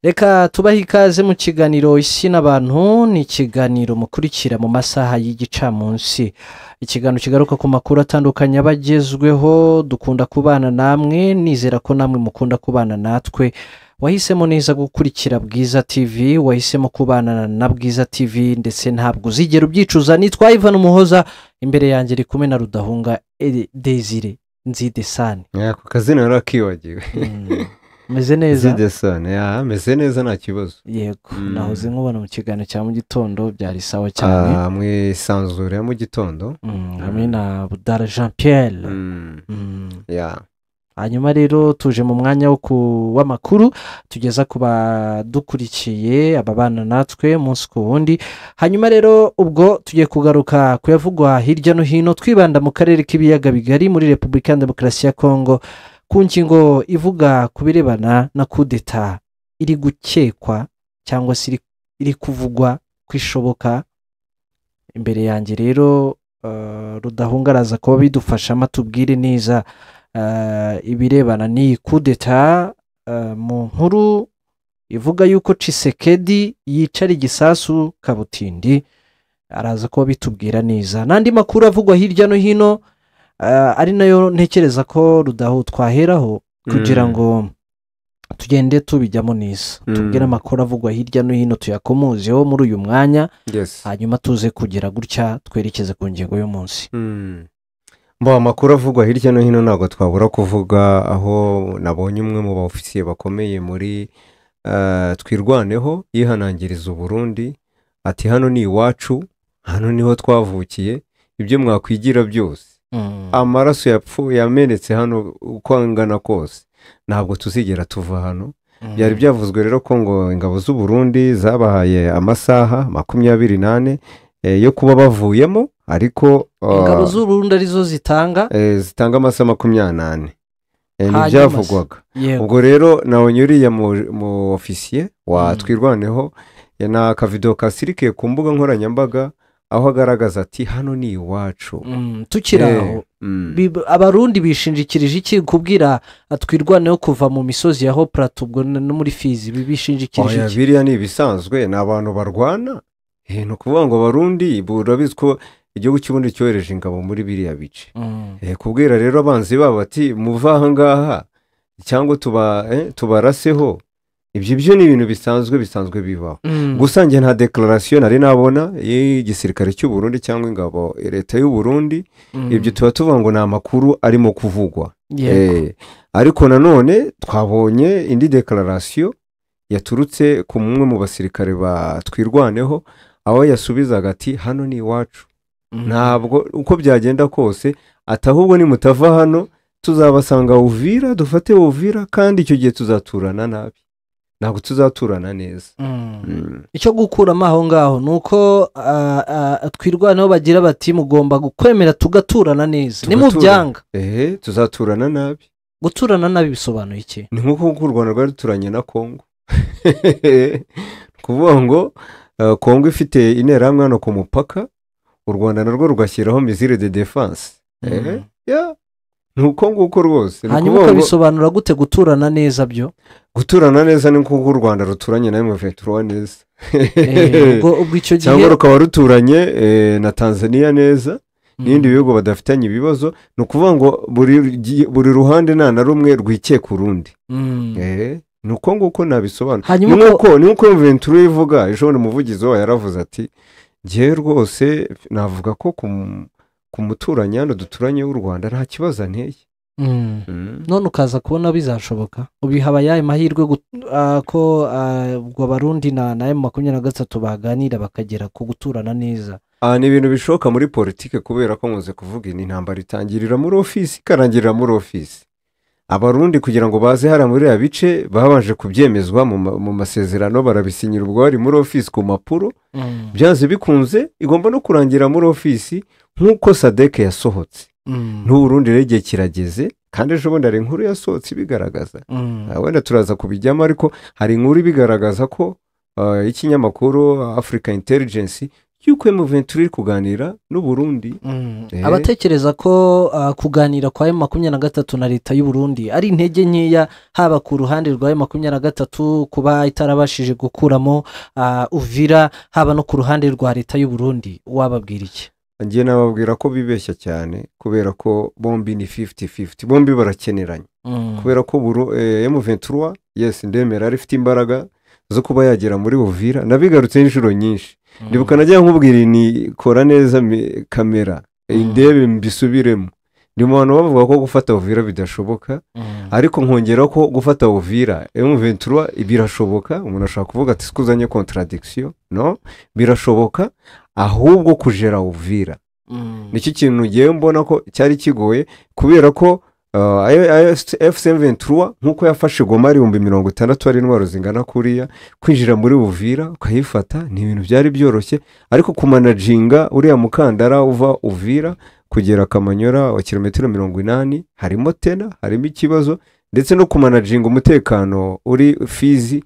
Reka tubahe ikaze mu kiganiro Isi n'Abantu. Ni ikiganiro mukurikira mu masaha y'igicamunsi, ikiganiro kigaruka ku makuru atandukanye aba agezweho. Dukunda kubana namwe, nizera ko namwe mukunda kubana natwe. Wahisemo neza gukurikira Bwiza TV, wahisemo kubana na Bwiza TV, ndetse ntabwo uzigera ubyicuza. Nitwa Ivan Umuhoza, imbere yanjye iri kumwe na Rudahunga Desire Nzidesani. Ako kazina narakibagiwe. Meze neza. Nzidesani, meze neza, nta kibazo. Yego, nahoze nkubona mu kiganiro cya mu gitondo, byari sawa cyane. Mu isanzure ya mu gitondo. Hamwe na Budara Jean Pierre. Hanyuma rero tuje mu mwanya w'amakuru tugeza ku badukurikiye, ababana natwe umunsi ku wundi. Hanyuma rero ubwo tugiye kugaruka kuyavugwa hirya no hino, twibanda mu karere k'ibiyaga bigari, muri Repubulika ya Demokarasi ya Kongo, ku ngingo ivuga ku birebana na kudeta iri gukekwa cyangwa se iri kuvugwa ko ishoboka. Imbere yanjye rero Rudahunga araza kuba bidufashamo, tubwire neza ibirebana n'iyi kudeta, mu nkuru ivuga yuko Tshisekedi yicara igisasu kabutindi. Araza kuba bitubwira neza n'andi makuru avugwa hirya no hino, ari nayo ntekereza ko Rudahu twaheraho kugira ngo tugende tubijyamo neza, tubwire amakuru avugwa hirya no hino, tuyakomozeho muri uyu mwanya, hanyuma tuze kugira gutya twerekeze ku ngingo y'umunsi. Mbo amakuru avugwa hirya no hino, ntabwo twabura kuvuga aho nabonye umwe mu ba ofisiye bakomeye muri Twirwaneho yihanangiriza Uburundi, ati: "Hano ni iwacu, hano niho twavukiye, ibyo mwakwigira byose, amaraso yapfuye yamenetse hano uko angana kose, ntabwo tuzigera tuva hano." Byari byavuzwe rero ko ngo ingabo z'u Burundi zabahaye amasaha 24 yo kuba bavuyemo, ariko Ingabo z'Uburundi arizo zitanga? Zitanga amasaha 24. Hanyuma se? Ntibyavugwaga. Ubwo rero nabonye uriya mu ofisiye wa Twirwaneho na akavidewo kasirikiye ku mbuga nkoranyambaga, aho agaragaza ati: "Hano ni iwacu." Tukiri aho, Abarundi bishingikirije iki kubwira Twirwaneho kuva mu misozi ya Haut Plateau, ubwo no muri Fizi? Bishingikirije Oya, iki? biriya ni ibisanzwe, ni abantu barwana. Ni ukuvuga ngo Abarundi, urabizi ko igihugu cy'Uburundi cyohereje ingabo muri biriya bice. Kubwira rero abanzi babo bati: "Muve aha ngaha cyangwa tubaraseho," ibyo byo ni ibintu bisanzwe bibaho. Gusa njye nta déclaration nari nabona y'igisirikare cy'u Burundi cyangwa ingabo, leta y'u Burundi. Ibyo tuba tuvuga ngo ni amakuru arimo kuvugwa. Ariko nanone twabonye indi déclaration yaturutse ku mumwe mu basirikare ba Twirwaneho, aho yasubizaga ati: "Hano ni iwacu, ntabwo uko byagenda kose," ati: "Ahubwo nimutava hano tuzabasanga Uvira, dufate Uvira, kandi icyo gihe tuzaturana nabi, ntabwo tuzaturana neza." Icyo gukuramo aho ngaho ni uko Twirwaneho bagira bati: "Mugomba kwemera tugaturana neza, nimubyanga Ehe, tuzaturana nabi." Guturana nabi bisobanuye iki? Ni nk'uko u Rwanda rwari ruturanye na Kongo. Ni ukuvuga ngo Kongo ifite interahamwe hano ku mupaka, u Rwanda narwo rugashyiraho mesures de défense. Ya, ni uko nguko rwose. Ni Hanyuma ukuvuga ngo ukabisobanura gute guturana neza byo? Guturana neza ni nk'uko u Rwanda ruturanye na M23 neza, Ubwo icyo gihe cyangwa rukaba ruturanye na Tanzania neza n'ibindi bihugu badafitanye ibibazo. Ni ukuvuga ngo buri ruhande nta na rumwe rwikeka urundi. Ni uko nguko nabisobanura. Hanyuma Ni nk'uko M23 ivuga. Ejo bundi umuvugizi wayo yaravuze ati: "Njyewe rwose navuga ko ku muturanyi hano duturanye w'u Rwanda nta kibazo anteye." None ukaza kubona bizashoboka, ubiha ayahe mahirwe ko ubwo Abarundi na M23 baganira bakagera ku guturana neza? Ni ibintu bishoboka muri politike, kubera ko nkunze kuvuga, iyi intambara itangirira muri ofisi ikarangirira muri ofisi. Abarundi kugira ngo baze hariya muri biriya bice babanje kubyemezwa mu masezerano, barabisinyira ubwo bari muri ofisi ku mpapuro. Byanze bikunze igomba no kurangira muri ofisi, nk'uko SADC yasohotse. N'Uburundi rero igihe kirageze, kandi ejo bundi hari inkuru yasohotse ibigaragaza. Wenda turaza kubijyamo, ariko hari inkuru ibigaragaza ko ikinyamakuru Africa Intelligence Yuko M23 iri kuganira n'u Burundi. Abatekereza ko kuganira kwa M23 na leta y'u Burundi ari intege nkeya, haba ku ruhande rwa M23 kuba itarabashije gukuramo Uvira, haba no ku ruhande rwa leta y'u Burundi, wababwira iki? Ngiye nababwira ko bibeshya cyane, kubera ko bombi ni 50-50, bombi barakeneranye. Kubera ko M23 yes ndemera ari ifite imbaraga zo kuba yagera muri Uvira, nabigarutse inshuro nyinshi. Ndibuka najya nkubwira ni kora neza kamera indebe mbisubiremo. Ndi mu bantu bavuga ko gufata Uvira bidashoboka, ariko nkongera ko gufata Uvira M23 birashoboka. Umuntu ashaka kuvuga ati sikuzanye contradiction, no birashoboka, ahubwo kujera Uvira nicyo kintu ngiye mbona ko cyari kigoye, kubera ko FC23 nkuko yafashe Goma ari 60,000 ari intwaro zingana kuriya, kwinjira muri Uvira ukayifata ni ibintu byari byoroshye, ariko kumanajinga uriya mukandara uva Uvira kugera Kamanyora wa kilometero 80 harimo tena harimo ikibazo, ndetse no kumanajinga umutekano uri Fizi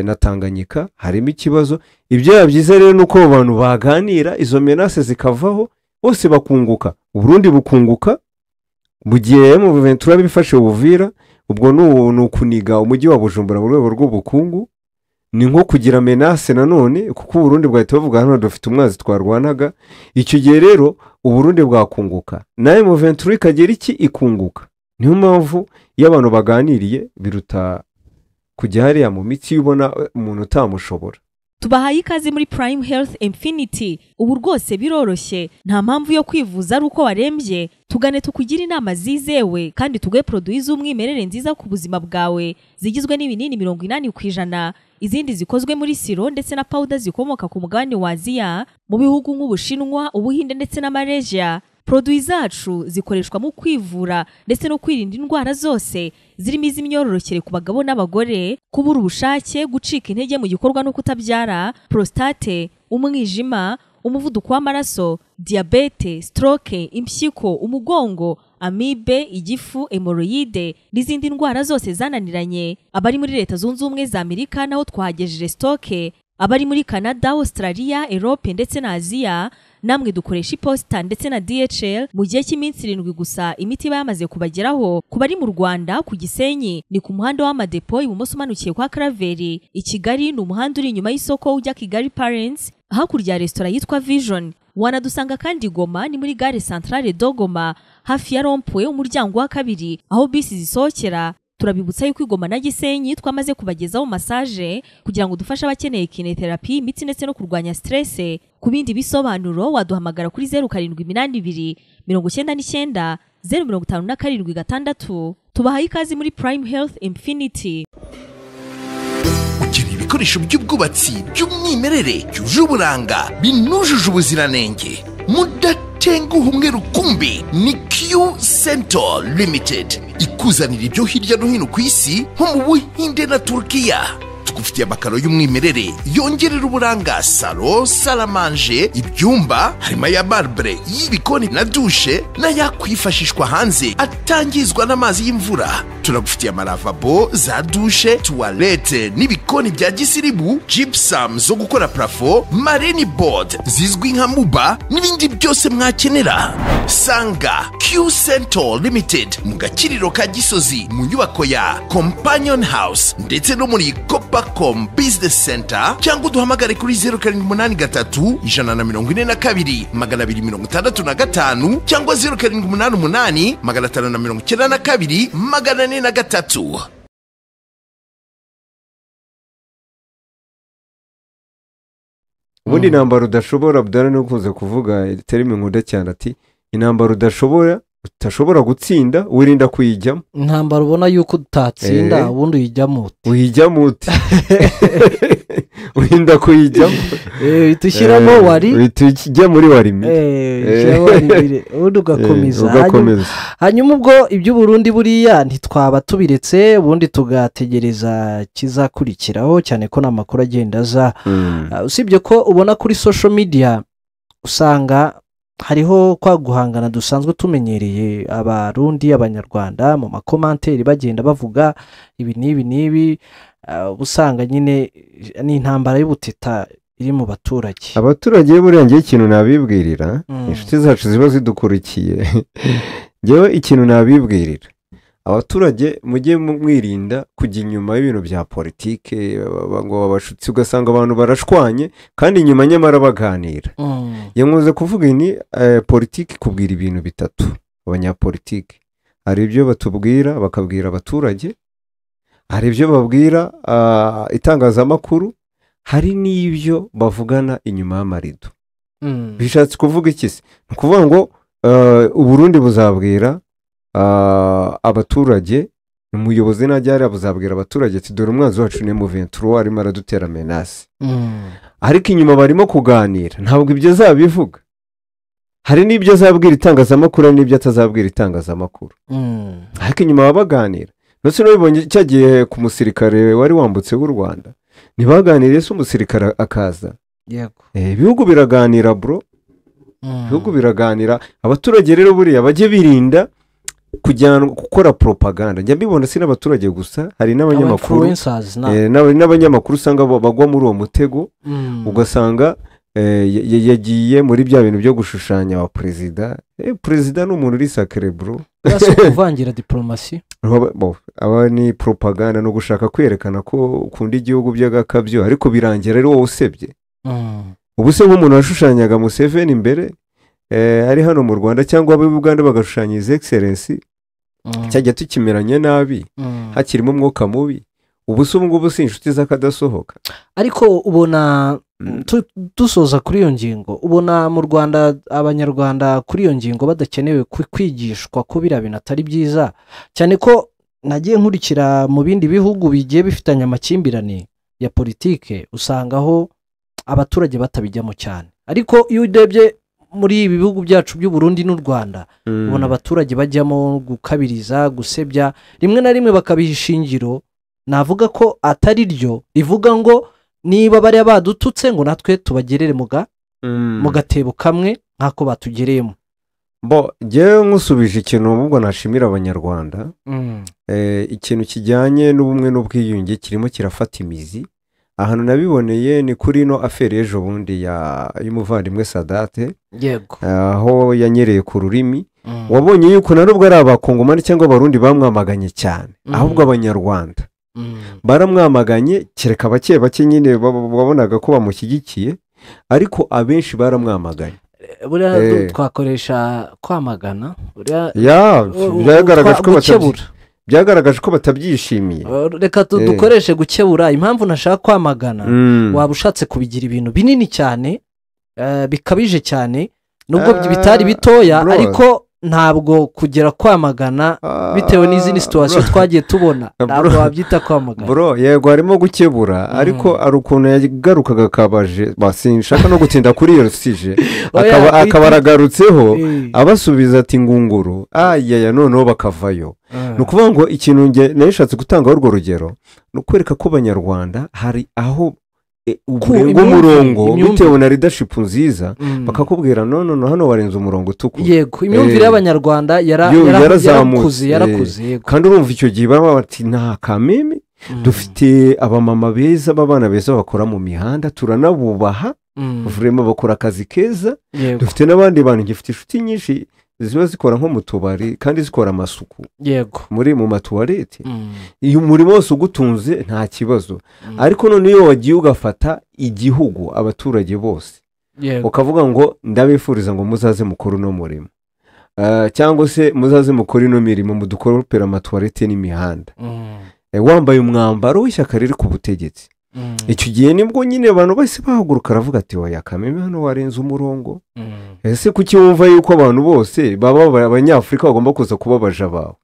na Tanganyika harimo ikibazo. Ibyo byiza rero nuko abantu baganira izo menace zikavaho, bose bakunguka, Uburundi bukunguka mu gihe M23 bifashe Uvira. Ubwo ni ukuniga umujyi wa Bujumbura mu rwego rw'ubukungu, ni nko kugira menace nanone, kuko Uburundi bwahita bavuga hano dufite umwanzi twarwanaga. Icyo gihe rero Uburundi bwakunguka na M23 ikagera iki ikunguka. Niyo mpamvu iyo abantu baganiriye biruta kujya hariya mu mitsi ubona umuntu utamushobora. Tubahaye ikaze muri Prime Health Infinity. Ubu rwose biroroshye, nta mpamvu yo kwivuza ari uko warembye. Tugane tukugira inama zizewe kandi tuguhe produits z'umwimerere nziza ku buzima bwawe, zigizwe n'ibinini 80%, izindi zikozwe muri siro ndetse na powder zikomoka ku mugabane wa Aziya, mu bihugu nk'Ubushinwa, Ubuhinde ndetse na Malaysia. Produits zacu zikoreshwa mu kwivura ndetse no kwirinda indwara zose zirimo iz'imyororokere ku bagabo n'abagore, kubura ubushake, gucika intege mu gikorwa no kutabyara, prostate, umwijima, umuvuduko w'amaraso, diabete, stroke, impyiko, umugongo, amibe, igifu, hemorrhoide n'izindi ndwara zose zananiranye. Abari muri Leta Zunze Ubumwe za Amerika naho twahagejeje stoke, abari muri Canada, Australia, Europe ndetse na Aziya namwe dukoresha iposita ndetse na DHL. Mu gihe cy'iminsi 7 gusa imiti bayamaze kubageraho. Ku bari mu Rwanda ku Gisenyi ni ku muhanda w'amadepo ibumoso umanukiye kwa Karaveri. I Kigali ni umuhanda uri inyuma y'isoko ujya Kigali Parents, hakurya ya resitora yitwa Vision. Wanadusanga kandi Goma ni muri gare centrale do Goma, hafi ya rompwe umuryango wa 2 aho bisi zisohokera. Turabibutsa yuko Goma na Gisenyi twamaze kubagezaho massage kugira ngo dufashe abakeneye kinetherapy, imitsi ndetse no kurwanya stress. Ku bindi bisobanuro waduhamagara kuri 0782 99 057 6. Tubahaye ikaze muri Prime Health Infinity. Ukeneye ibikoresho by'ubwubatsi by'umwimerere byuje uburanga binujuje ubuziranenge, mudatenguha umwe rukumbi, ni Q Center Limited ikuzanira ibyo hirya no hino ku isi nko mu Buhinde na Turkiya. Tugufitiye amakaro y'umwimerere yongerera uburanga salo, salamanje, ibyumba, harimo aya marbre y'ibikoni na dushe n'ayakwifashishwa hanze atangizwa n'amazi y'imvura. Turagufitiye amalavabo, za dushe, tuwalete n'ibikoni bya gisirimu, gypsum zo gukora plafo, marine board zizwi nka muba n'ibindi byose mwakenera. Sanga Q Center Limited mu gakiriro ka Gisozi mu nyubako ya Companion House ndetse no muri Copacom Business Center, cyangwa uduhamagare kuri 0783 142 265 cyangwa 0788 592 403. Ubundi intambara udashobora, Abdallah no kunze kuvuga terime nkunda cyane, ati intambara utashobora gutsinda wirinda kuyijyamo. Intambara ubona yuko utatsinda ubundi uyijyamo uti urinda kuyijyamo, uhita wari uhita ujya muri warimire, ubundi ugakomeza. Hanyuma ubwo iby'Uburundi buriya ntitwaba tubiretse, ubundi tugategereza kizakurikiraho, cyane ko n'amakuru agenda aza. Usibye ko ubona kuri social media usanga hariho kwa guhangana dusanzwe tumenyereye, Abarundi Abanyarwanda mu makomanteri bagenda bavuga ibi n'ibi n'ibi, usanga nyine ni intambara y'ubutita iri mu baturage. Abaturage buriya ngewe ikintu nabibwirira, inshuti zacu ziba zidukurikiye, ngewe ikintu nabibwirira abaturage, mujye mwirinda kujya inyuma y'ibintu bya politike, ngo babashutse, ugasanga abantu barashwanye kandi inyuma nyamara baganira. Yankunze kuvuga ni politiki kubwira ibintu bitatu. Abanyapolitike hari ibyo batubwira bakabwira abaturage, hari ibyo babwira itangazamakuru, hari n'ibyo bavugana inyuma y'amarido. Bishatse kuvuga iki se? Ni ukuvuga ngo Uburundi buzabwira abaturage, umuyobozi najya hariya buzabwira abaturage ati dore umwanzi wacu ni M23 arimo aradutera menace. Ariko inyuma barimo kuganira, ntabwo ibyo azabivuga. Hari n'ibyo azabwira itangazamakuru n'ibyo atazabwira itangazamakuru. Ariko inyuma baba baganira. Ndetse n'ubibonye cyagiye ku musirikare wari wambutse w'u Rwanda, ntibaganiriye se umusirikare akaza. Yego. Ibihugu biraganira bro. Ibihugu biraganira. Abaturage rero buriya bajye birinda kujyana gukora propaganda. Njya mbibona si n'abaturage gusa, hari n'abanyamakuru, n'abanyamakuru usanga bagwa muri uwo mutego, ugasanga yagiye muri bya bintu byo gushushanya wa perezida. Perezida ni umuntu uri sacré bro. Kuvangira diplomasi aba ni propaganda, no gushaka kwerekana ko ukunda igihugu by'agakabyo, ariko birangira ari wowe usebye. Ubu se nk'umuntu washushanyaga Museveni imbere ari hano mu Rwanda cyangwa abe Uganda bagashushanya His Excellency, cyajya tukimeranye nabi, hakirimo umwuka mubi. Ubu se ubu ngubu si inshuti z'akadasohoka. Ariko ubona dusoza kuri iyo ngingo, ubona mu Rwanda abanyarwanda kuri iyo ngingo badakenewe kwigishwa ko biriya bintu atari byiza, cyane ko nagiye nkurikira mu bindi bihugu bigiye bifitanye amakimbirane ya politike, usanga aho abaturage batabijyamo cyane. Ariko iyo urebye muri ibi bihugu byacu by'u Burundi n'u Rwanda, ubona abaturage bajyamo gukabiriza, gusebya, rimwe na rimwe bakabiha ishingiro navuga ko atari ryo rivuga ngo niba bariya badututse ngo natwe tubagerere mu gatebo kamwe nk'ako batugereyemo. Bo ngewe nkusubije ikintu ubwo nashimira abanyarwanda, ikintu kijyanye n'ubumwe n'ubwiyunge kirimo kirafata imizi. Ahantu nabiboneye ni kuri ino affaire ejo bundi y'umuvandimwe Sadate, yego, aho yanyereye ku rurimi. Wabonye yuko na nubwo ari abakongomani cyangwa abarundi bamwamaganye cyane, ahubwo abanyarwanda baramwamaganye, kereka bake bake nyine babonaga ko bamushyigikiye, ariko abenshi baramwamaganye. Buriya twakoresha kwamagana, byagaragaje ko batabyishimiye. Reka dukoreshe gukebura. Impamvu nashaka kwamagana, waba ushatse kubigira ibintu binini cyane, bikabije cyane, nubwo bitari bitoya, ariko ntabwo kugera kwamagana bitewe n'izindi situation twagiye tubona, ntabwo wabyita kwamagana bro. Yego harimo gukebura, ariko ari ukuntu yagarukaga kabaje, basinshaka no gutinda kuri iyo sije, akaba aragarutseho abasubiza ati ngunguru ayaya, noneho bakavayo. Ni ukuvuga ngo ikintu nge nashatse gutanga urwo rugero ni ukwereka ko abanyarwanda hari aho urenga umurongo bitewe na leadership nziza, bakakubwira no no hano warenze umurongo utukura. Yego, imyumvire y'abanyarwanda yarakuze, yarakuze. Yego, kandi urumva icyo gihe baba bati nta kameme, dufite abamama beza b'abana beza bakora mu mihanda, turanabubaha, vraiment bakora akazi keza. Dufite n'abandi bantu, ngifite inshuti nyinshi ziba zikora nko mu tubari kandi zikora amasuku, yego, muri mu matuwarete. Iyo umurimo wose ugutunze nta kibazo. Ariko none iyo wagiye ugafata igihugu abaturage bose, ukavuga ngo ndabifuriza ngo muzaze mukore uno murimo, cyangwa se muzaze mukore ino mirimo, mudukoropera amatuwarete n'imihanda, wambaye umwambaro w'ishyaka riri ku butegetsi, icyo gihe nibwo nyine abantu bose bahaguruka aravuga ati oya kameme hano warenze umurongo. Ese kuki wumva yuko abantu bose baba abanyafurika bagomba kuza kuba abaja bawe?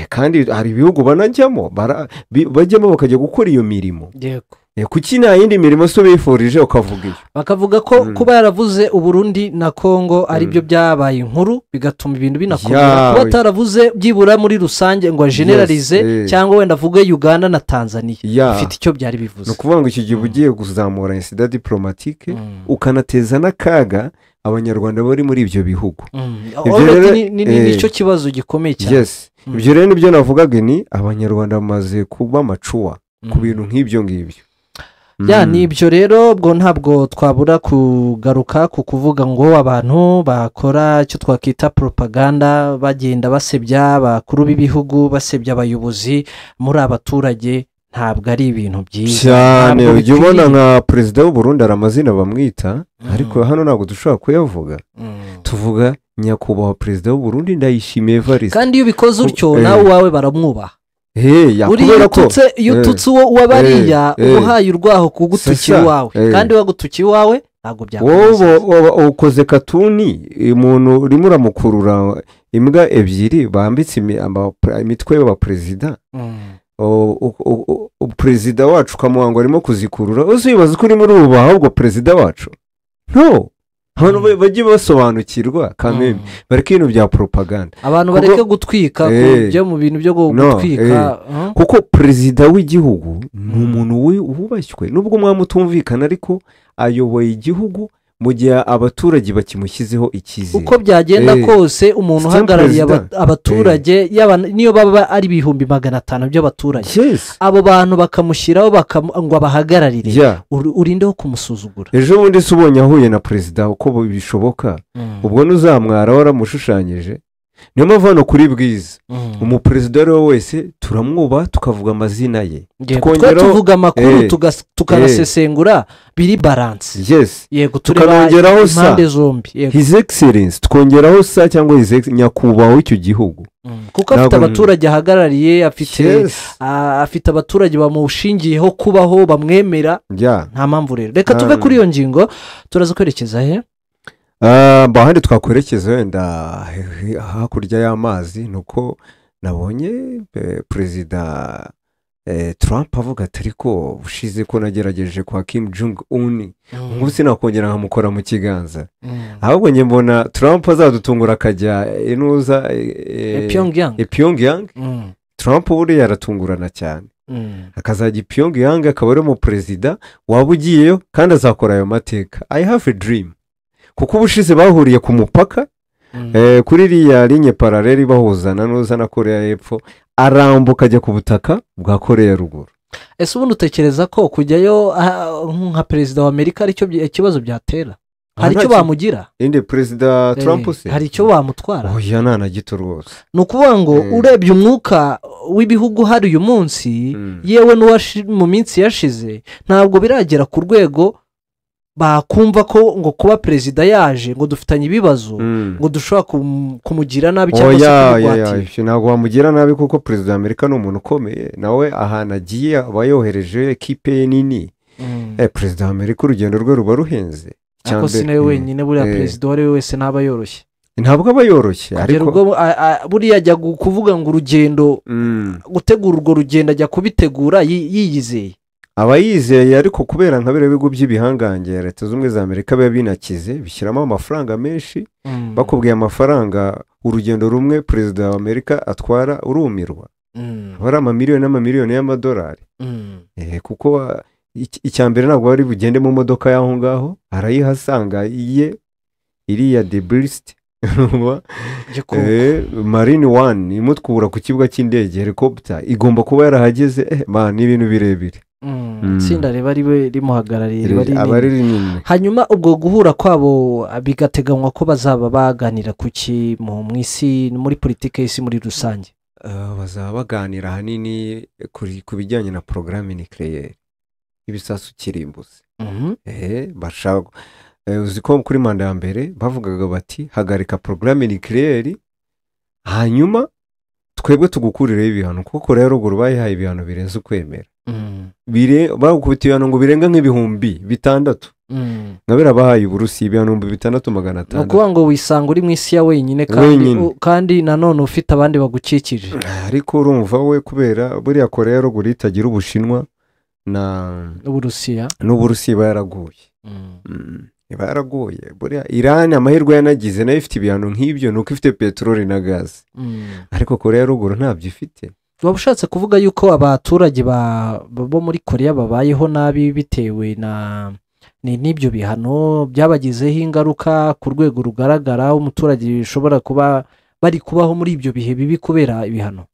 Kandi hari ibihugu banajyamo, bajyamo bakajya gukora iyo mirimo. Yego. Kuki nta yindi mirimo so bifurije ukavuga iyo? Bakavuga ko kuba yaravuze Uburundi na Kongo ari byo byabaye inkuru, bigatuma ibintu binakomera. Kuba ataravuze byibura muri rusange ngo generalize, cyangwa wenda avuge Uganda na Tanzania, bifite icyo byari bivuze. Ni ukuvuga ngo icyo gihe ugiye kuzamura incident diplomatique, ukanateza n'akaga abanyarwanda bari muri ibyo bihugu. Ni nicyo kibazo gikomeye cyane. Ibyo rero nibyo navugaga, ni abanyarwanda bamaze kuba macuwa ku bintu nk'ibyo ngibyo. Ya, ni ibyo rero. Ubwo ntabwo twabura kugaruka ku kuvuga ngo abantu bakora icyo twakwita propaganda, bagenda basebya abakuru b'ibihugu, basebya abayobozi muri abaturage, ntabwo ari ibintu byiza. Cyane. Ntabwo Ujya ubona bikwiriye. nka perezida w'u Burundi hari amazina bamwita, ariko hano ntabwo dushobora kuyavuga. Tuvuga nyakubahwa perezida w'u Burundi Ndayishimiye Evariste. Kandi iyo ubikoze utyo, nawe uwawe baramwubaha. Ya, Uriya kubera ko ututse, iyo ututse uwo wabariya, uba uhaye urwaho kugutukira C'est ça. iwawe. Kandi wagutukiye iwawe ntabwo Wowe byakunezeza. ukoze katuni, umuntu urimo uramukurura imbwa ebyiri bambitse imitwe y'abaperezida. Perezida wacu ukamuha ngo arimo kuzikurura, uzibaza ko urimo urubaha ahubwo perezida wacu. No abantu bajye basobanukirwa kameme, bareke ibintu bya propaganda. Abantu bareke gutwika, kujya mu bintu byo No, gutwika. Kuko perezida w'igihugu ni umuntu wubashywe, nubwo mwaba mutumvikana, ariko ayoboye igihugu mu gihe abaturage bakimushyizeho icyizere. Uko byagenda kose, umuntu C'est un uhagarariye président. abaturage, yaba niyo baba ari 500,000 by'abaturage, abo bantu bakamushyiraho ngo abahagararire, urindeho kumusuzugura. Ejo bundi se ubonye ahuye na perezida, uko bishoboka, ubwo ntuzamwara waramushushanyije? Niyo mpamvu hano kuri Bwiza, umuperezida uwo ari we wese turamwubaha, tukavuga amazina ye. Yego, twe tuvuga amakuru, tukanasesengura biri balance. Yego, tureba Tukanongeraho sa. impande zombi. Yego. His Excellence, tukongeraho sa cyangwa his nyakubahwa w'icyo gihugu. Kuko afite abaturage ahagarariye, afite afite abaturage bamushingiyeho kubaho, bamwemera. Nta mpamvu rero. Reka tuve kuri iyo ngingo, turaza kwerekeza he? Ahandi twakwerekeza wenda hakurya y'amazi, ni uko nabonye perezida Trump avuga ati: "Ariko ushize ko nagerageje kwa Kim Jong Un, ubu sinakongera nkamukora mu kiganza?" Ahubwo njye mbona Trump azadutungura akajya inuza Pyongyang. Pyongyang. Trump buriya aratungurana cyane, akazajya i Pyongyang, akaba ari umuperezida waba ugiyeyo kandi azakora ayo mateka. I have a dream, kuko ubushize bahuriye ku mupaka, kuri iriya ligne parallèle bahuza na nuza na Koreya y'Epfo, arambuka ajya ku butaka bwa Koreya ya Ruguru. Ese ubundi utekereza ko kujyayo nka perezida wa Amerika aricyo ikibazo byatera? Hari Nta icyo bamugira? Inde, perezida Trump se? Hari icyo bamutwara? Oya, nta na gito rwose. Ni ukuvuga ngo urebye umwuka w'ibihugu hari uyu munsi, yewe mu minsi yashize, ntabwo biragera ku rwego bakumva ko ngo kuba perezida yaje ngo dufitanye ibibazo, ngo dushobora kumugira nabi cyangwa se Oya, oya, kumugwatira. Ibyo ntabwo wamugira nabi, kuko perezida wa Amerika ni umuntu ukomeye, nawe ahantu agiye aba yohereje ekipe ye nini. Perezida wa Amerika urugendo rwe ruba ruhenze. Icya Ariko si mbere, nawe wenyine buriya, perezida uwo ari we wese ntaba yoroshye. Ntabwo aba yoroshye, Kugera ariko ubwo buriya ajya kuvuga ngo urugendo, gutegura urwo rugendo, ajya kubitegura yiyizeye. Aba yizeye, ariko kubera nka biriya bihugu by'ibihangange, Leta Zunze Ubumwe za Amerika, biba binakize, bishyiramo amafaranga menshi. Bakubwiye amafaranga urugendo rumwe perezida wa Amerika atwara, urumirwa. Aba ari amamiliyoni n'amamiliyoni y'amadolari. Kuko icya mbere ntabwo bari bugende mu modoka y'aho ngaho, arayihasanga iye iriya de birisiti. Gikoko. Marine One imutwura ku kibuga cy'indege, helicopter igomba kuba yarahageze. Man, ni ibintu birebire. Itsinda riba ribe rimuhagarariye riba ari Aba ari rinini. Rinini. Hanyuma ubwo guhura kwabo bigateganywa ko bazaba baganira ku ki mu isi, muri politiki y'isi muri rusange? Bazaba baganira ahanini ku bijyanye na porogaramu nucléaire, ibisasu kirimbuzi. Bashaka uzi ko kuri manda ya mbere bavugaga bati: "Hagarika porogaramu nucléaire, hanyuma twebwe tugukurireho ibihano," kuko Koreya ya Ruguru bayihaye ibihano birenze ukwemera. Bagukubita ibihano ngo birenga nk'6,000, nka biriya bahaye Uburusiya ibihano 6,600. Ni ukuvuga ngo wisanga uri mu isi ya wenyine kandi Wenyine. Kandi nanone ufite abandi bagukikije. Ariko urumva we, kubera buriya Koreya ya Ruguru itagira Ubushinwa na N'Uburusiya. n'Uburusiya, iba yaraguye. Iba yaraguye. Buriya Irani amahirwe yanagize, nayo ifite ibihano nk'ibyo, ni uko ifite peteroli na gaze, ariko Koreya ya Ruguru ntabyo ifite. Waba ushatse kuvuga yuko abaturage bo muri Koreya babayeho nabi bitewe na n'ibyo bihano byabagizeho ingaruka ku rwego rugaragara, umuturage bishobora kuba bari kubaho muri ibyo bihe bibi kubera ibihano?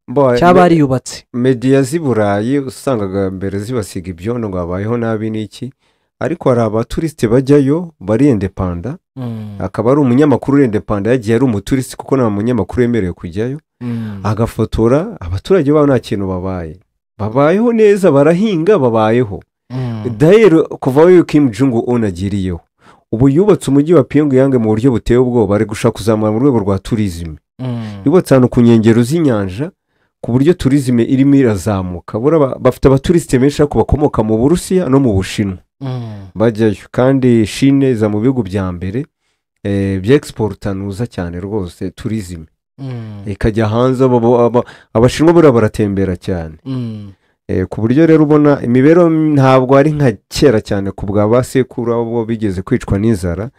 Cyaba bariyubatse. Media z'i Burayi usangaga mbere zibasiga ibyondo ngo habayeho nabi n'iki, ariko hari abaturisite bajyayo bari indépendants, akaba ari umunyamakuru indépendant yagiye ari umuturisite kuko nta munyamakuru wemerewe kujyayo, agafotora abaturage babo, nta kintu babaye, babayeho neza, barahinga, babayeho. Dahero kuva aho Kim Jong Un agiriyeho, ubu yubatse umujyi wa Pyongyang mu buryo buteye ubwoba, ari gushaka kuzamura mu rwego rwa tourisme. Yubatse ahantu ku nkengero z'inyanja ku buryo tourisme irimo irazamuka. Buriya bafite abaturisite benshi ariko bakomoka mu Burusiya no mu Bushinwa bajyayo, kandi Chine iza mu bihugu bya mbere bya exportanuza cyane rwose tourisme ikajya hanze. Abashinwa buriya baratembera cyane. Ku buryo rero ubona imibereho ntabwo ari nka kera cyane ku bwa ba sekuru abo bigeze kwicwa n'inzara,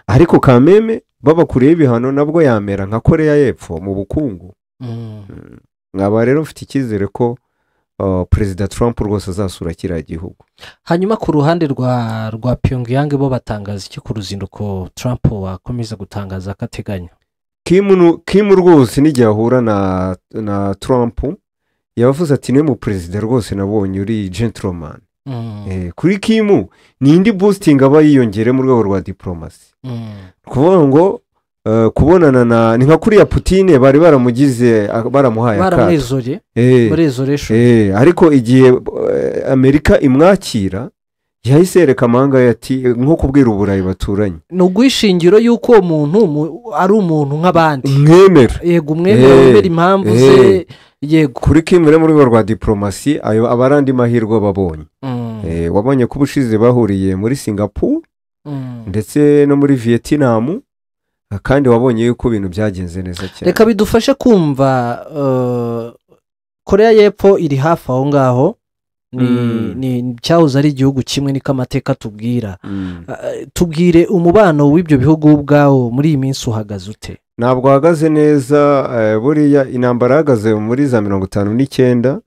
ariko kameme babakuriyeho ibihano nabwo yamera nka Koreya y'Epfo mu bukungu. Nkaba rero mfite icyizere ko Perezida Trump rwose azasura kiriya gihugu. Hanyuma ku ruhande rwa Pyongyang, bo batangaza iki ku ruzinduko Trump wakomeza gutangaza ko ateganya? Kim rwose n'igihe ahura na Trump yavuze ati: "Niwe mu perezida rwose nabonye uri gentleman." Kuri Kim ni indi boosting aba yiyongere mu rwego rwa diporomasi. Ni ukuvuga ngo kubonana na ni nka kuriya Putine bari baramugize, baramuhaye akato. Baramwezore muri isolation. Ariko igihe Amerika imwakira yahise yereka amahanga ye ati nko kubwira Uburayi baturanye. Ni ugwishingiro y'uko uwo muntu ari umuntu nk'abandi. Mwemera. Yego, umwemera, wemera impamvu ze, yego. Kuri Kim rero mu rwego rwa diporomasi ayo aba ari andi mahirwe babonye. Wabonye ko ubushize bahuriye muri Singapore ndetse no muri Vietnam, kandi wabonye yuko ibintu byagenze neza cyane. Reka bidufashe kumva Koreya y'Epfo iri hafi aho ngaho, ni ni cyahoze ari igihugu kimwe, niko amateka tubwira. Tubwire umubano w'ibyo bihugu ubwawo muri iyi minsi uhagaze ute? Ntabwo uhagaze neza. Buriya intambara yahagaze muri za 59,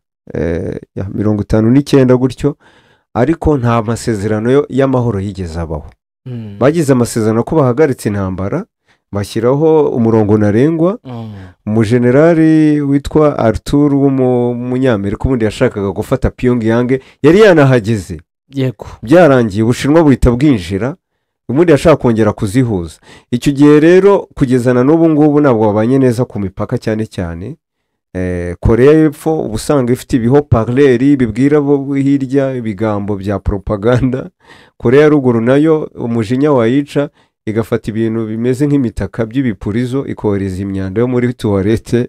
ya, 59 gutyo, ariko nta masezerano y'amahoro yigeze abaho. Bagize amasezerano ko bahagaritse intambara, bashyiraho umurongo ntarengwa. Umujenerali witwa Arthur w'umunyamerika ubundi yashakaga gufata Pyongyang, yari yanahageze. Byarangiye Ubushinwa buhita bwinjira, ubundi yashaka kongera kuzihuza. Icyo gihe rero kugeza na n'ubu ngubu ntabwo babanye neza ku mipaka, cyane cyane Koreya y'Epfo uba usanga ifite ibihaut-parleurs bibwira abo hirya ibigambo bya propaganda. Koreya ya Ruguru nayo umujinya wayica igafata ibintu bimeze nk'imitaka by'ibipurizo ikohereza imyanda yo muri toilette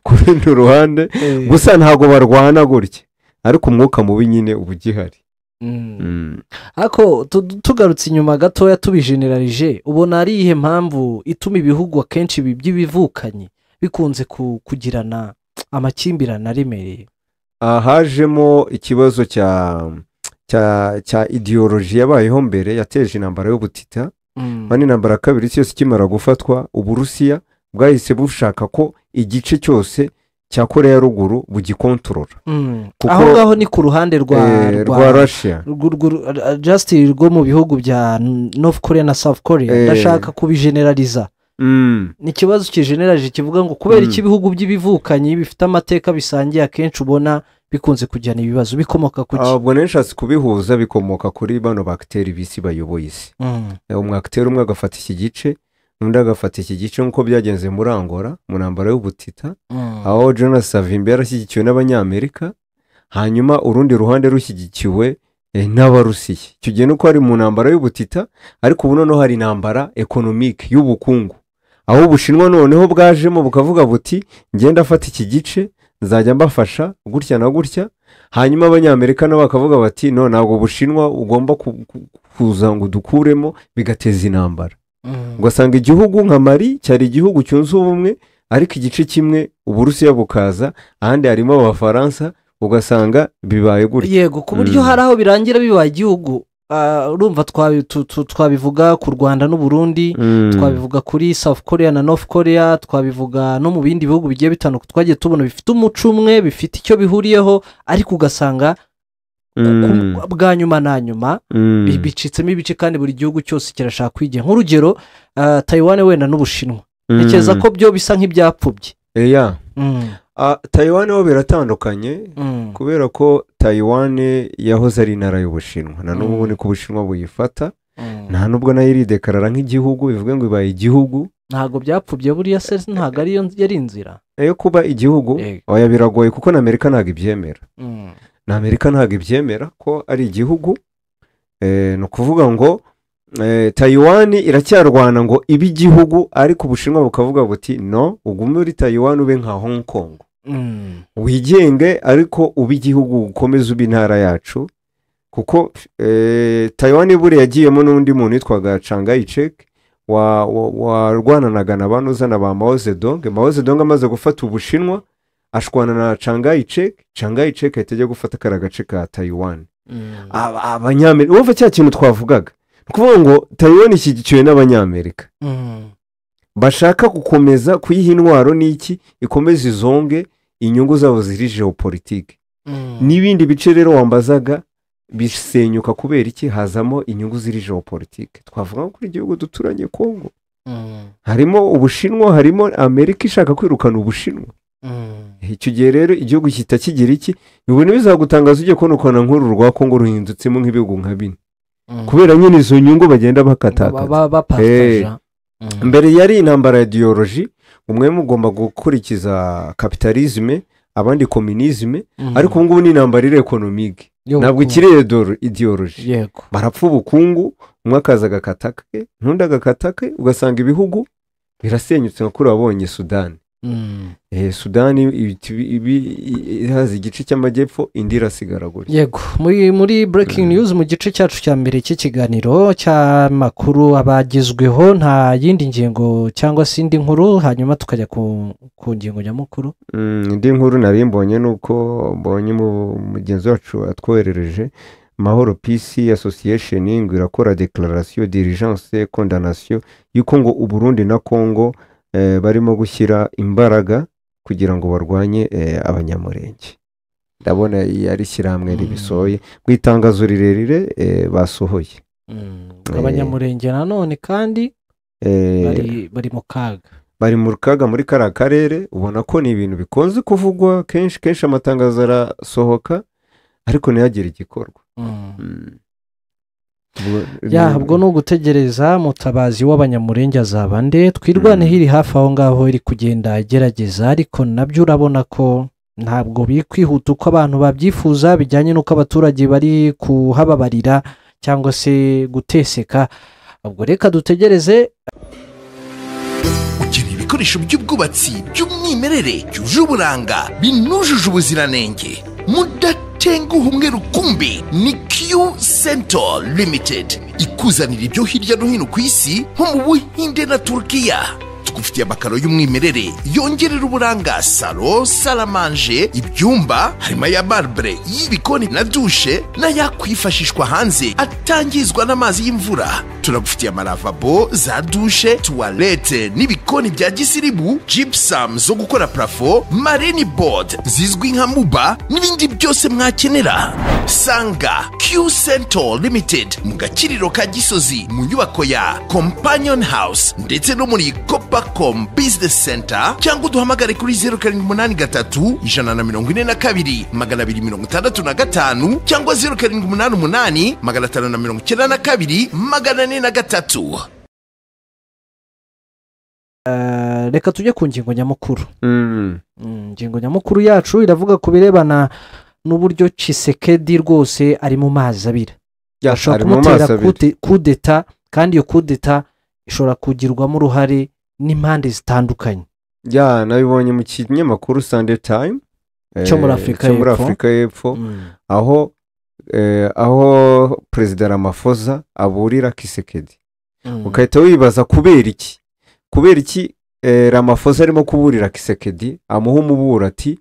ku rundi ruhande. Gusa ntabwo barwana gutya, ariko umwuka mubi nyine uba ugihari. Ariko tugarutse inyuma gatoya, tubijenerarije, ubona ari iyihe mpamvu ituma ibihugu akenshi ibi by'ibivukanyi bikunze kugirana amakimbirane aremereye? Hajemo ikibazo cya idéologie yabayeho mbere yateje intambara y'ubutita. Hano intambara ya kabiri isi yose ikimara gufatwa, Uburusiya bwahise bushaka ko igice cyose cya Koreya ya Ruguru bugikontorora. Aho ngaho ni ku ruhande rwa rwa Russia. Just rwo mu bihugu bya North Korea na South Korea. Ndashaka kubijeneraliza. Ni ikibazo kijeneralije kivuga ngo kubera iki ibihugu by'ibivukanyi bifite amateka bisangiye akenshi ubona bikunze kujyana ibibazo, bikomoka ku ki? Ubwo nari nshatse kubihuza, bikomoka kuri bano ba acteurs b'isi bayoboye isi. Umu acteur umwe agafata iki gice, undi agafata iki gice, nk'uko byagenze muri Angola mu ntambara y'ubutita, aho Jonas Savimbi yarashyigikiwe n'Abanyamerika, hanyuma urundi ruhande rushyigikiwe n'Abarusiya. Icyo gihe nuko hari mu ntambara y'ubutita, ariko ubu noneho hari intambara économique y'ubukungu, aho Ubushinwa noneho bwajemo bukavuga buti: "Ngenda afata iki gice, nzajya mbafasha gutya na gutya." Hanyuma Abanyamerika nabo bakavuga bati: "No, ntabwo Ubushinwa ugomba kuza ngo udukuremo." Bigateza intambara. Ugasanga igihugu nka Mali cyari igihugu cyunze ubumwe, ariko igice kimwe Uburusiya bukaza, ahandi harimo Abafaransa, ugasanga bibaye gutya. Yego, ku buryo hari aho birangira bibaye igihugu. Urumva twabivuga ku Rwanda n'Uburundi, twabivuga kuri South Korea na North Korea, twabivuga no mu bindi bihugu bigiye bitandukanye twagiye tubona bifite umuco umwe, bifite icyo bihuriyeho, ariko ugasanga bwa nyuma na nyuma bicitsemo ibice, kandi buri gihugu cyose kirashaka kwigenga. Nk'urugero, Taiwan wenda n'Ubushinwa, ntekereza ko byo bisa nk'ibyapfubye. Eya. Tayiwani ho biratandukanye kubera ko Tayiwani yahoze ari intara y'Ubushinwa, na n'ubu niko Ubushinwa buyifata, nta nubwo nayo iridekarara nk'igihugu bivuge ngo ibaye igihugu. Ntabwo byapfubye buriya se, ntabwo ariyo yari inzira yo kuba igihugu. Oya, biragoye kuko na Amerika ntabwo ibyemera, na Amerika ntabwo ibyemera ko ari igihugu. Ni ukuvuga ngo Tayiwani iracyarwana ngo ibe igihugu, ariko Ubushinwa bukavuga buti no, ugume uri Tayiwani ube nka Hong Kong, wigenge ariko ube igihugu, ukomeze ube intara yacu. Kuko Tayiwani buriya yagiyemo n'undi muntu witwaga Chiang Kai-shek warwananaga na banuza na ba Mao Zedong. Mao Zedong amaze gufata Ubushinwa ashwana na Chiang Kai-shek, Chiang Kai-shek ahita ajya gufata kariya gace ka Tayiwani. Abanyamerika wumva cya kintu twavugaga, ni ukuvuga ngo Tayiwani ishyigikiwe n'Abanyamerika bashaka gukomeza kuyiha intwaro n'iki ikomeza izonge inyungu zabo ziri geopolitike. N'ibindi bice rero wambazaga bisenyuka kubera iki? Hazamo inyungu ziri geopolitike. Twavuga ko kuri igihugu duturanye Kongo harimo Ubushinwa, harimo Amerika ishaka kwirukana Ubushinwa. Icyo gihe rero igihugu kita kigira iki, ibintu bizagutangaza ugiye kubona ukabona nk'uru rwa Kongo ruhindutsemo nk'ibihugu nka bine, kubera nyine izo nyungu bagenda bakatakata. Mbere yari intambara ya ideology, umwe mugomba gukurikiza kapitalisme abandi communisme, ariko ubu ngubu ni intambara iri economique, ntabwo ikiri ideology. Barapfa ubukungu, umwe akaza agakata ke n'undi agakata ke, ugasanga ibihugu birasenyutse nka kuri wabonye Sudani. Sudani ihaza igice cy'amajyepfo, indi irasigara gutya. Yego, muri breaking news mu gice cyacu cya mbere cy'ikiganiro cy'amakuru abagezweho, nta yindi ngingo cyangwa se indi nkuru, hanyuma tukajya ku ngingo nyamukuru. Indi nkuru nari mbonye nuko mbonye mugenzi wacu atwoherereje Mahoro Peace Association ngo irakora declaration d'urgence condamnation yuko ngo Uburundi na Kongo barimo gushyira imbaraga kugira ngo barwanye Abanyamurenge. Ndabona yari shyirahamwe ribisohoye mu itangazo rirerire basohoye. Abanyamurenge nanone kandi bari mu kaga, bari mu kaga muri kariya karere. Ubona ko ni ibintu bikunze kuvugwa kenshi kenshi, amatangazo arasohoka ariko ntihagire igikorwa. Ubwo ni ugutegereza mutabazi w'Abanyamurenge azaba nde. Twirwaneho iri hafi aho ngaho iri kugenda igerageza, ariko nabyo urabona ko ntabwo biri kwihuta uko abantu babyifuza, bijyanye n'uko abaturage bari kuhababarira cyangwa se guteseka. Ubwo reka dutegereze. Ukeneye ibikoresho by'ubwubatsi by'umwimerere byuje uburanga binujuje ubuziranenge, mudatenguha umwe rukumbi, ni Q Center Limited ikuzanira ibyo hirya no hino ku isi nko mu Buhinde na Turkiya. Tugufitiye amakaro y'umwimerere yongerera uburanga salo, salamanje, ibyumba, harimo aya marbre y'ibikoni na dushe n'ayakwifashishwa hanze atangizwa n'amazi y'imvura. Turagufitiye amalavabo, za dushe, tuwalete n'ibikoni bya gisirimu, gypsum zo gukora plafo, marine board zizwi nka muba n'ibindi byose mwakenera. Sanga Q Center Limited mu gakiriro ka Gisozi mu nyubako ya Companion House ndetse no muri Copacom Business Center, cyangwa uduhamagare kuri 0783 142 265 cyangwa 0788 592 403. Reka tujye ku ngingo nyamukuru. Ingingo nyamukuru yacu iravuga ku birebana n'uburyo Tshisekedi rwose ari mu mazi abira. Ashobora kumutera kudeta, kandi iyo kudeta ishobora kugirwamo uruhare n'impande zitandukanye. Nabibonye mu kinyamakuru Sunday Time cyo muri Afurika y'Epfo, aho Perezida Ramaphosa aburira Tshisekedi. Ukahita wibaza kubera iki? Kubera iki Ramaphosa arimo kuburira Tshisekedi, amuha umuburo ati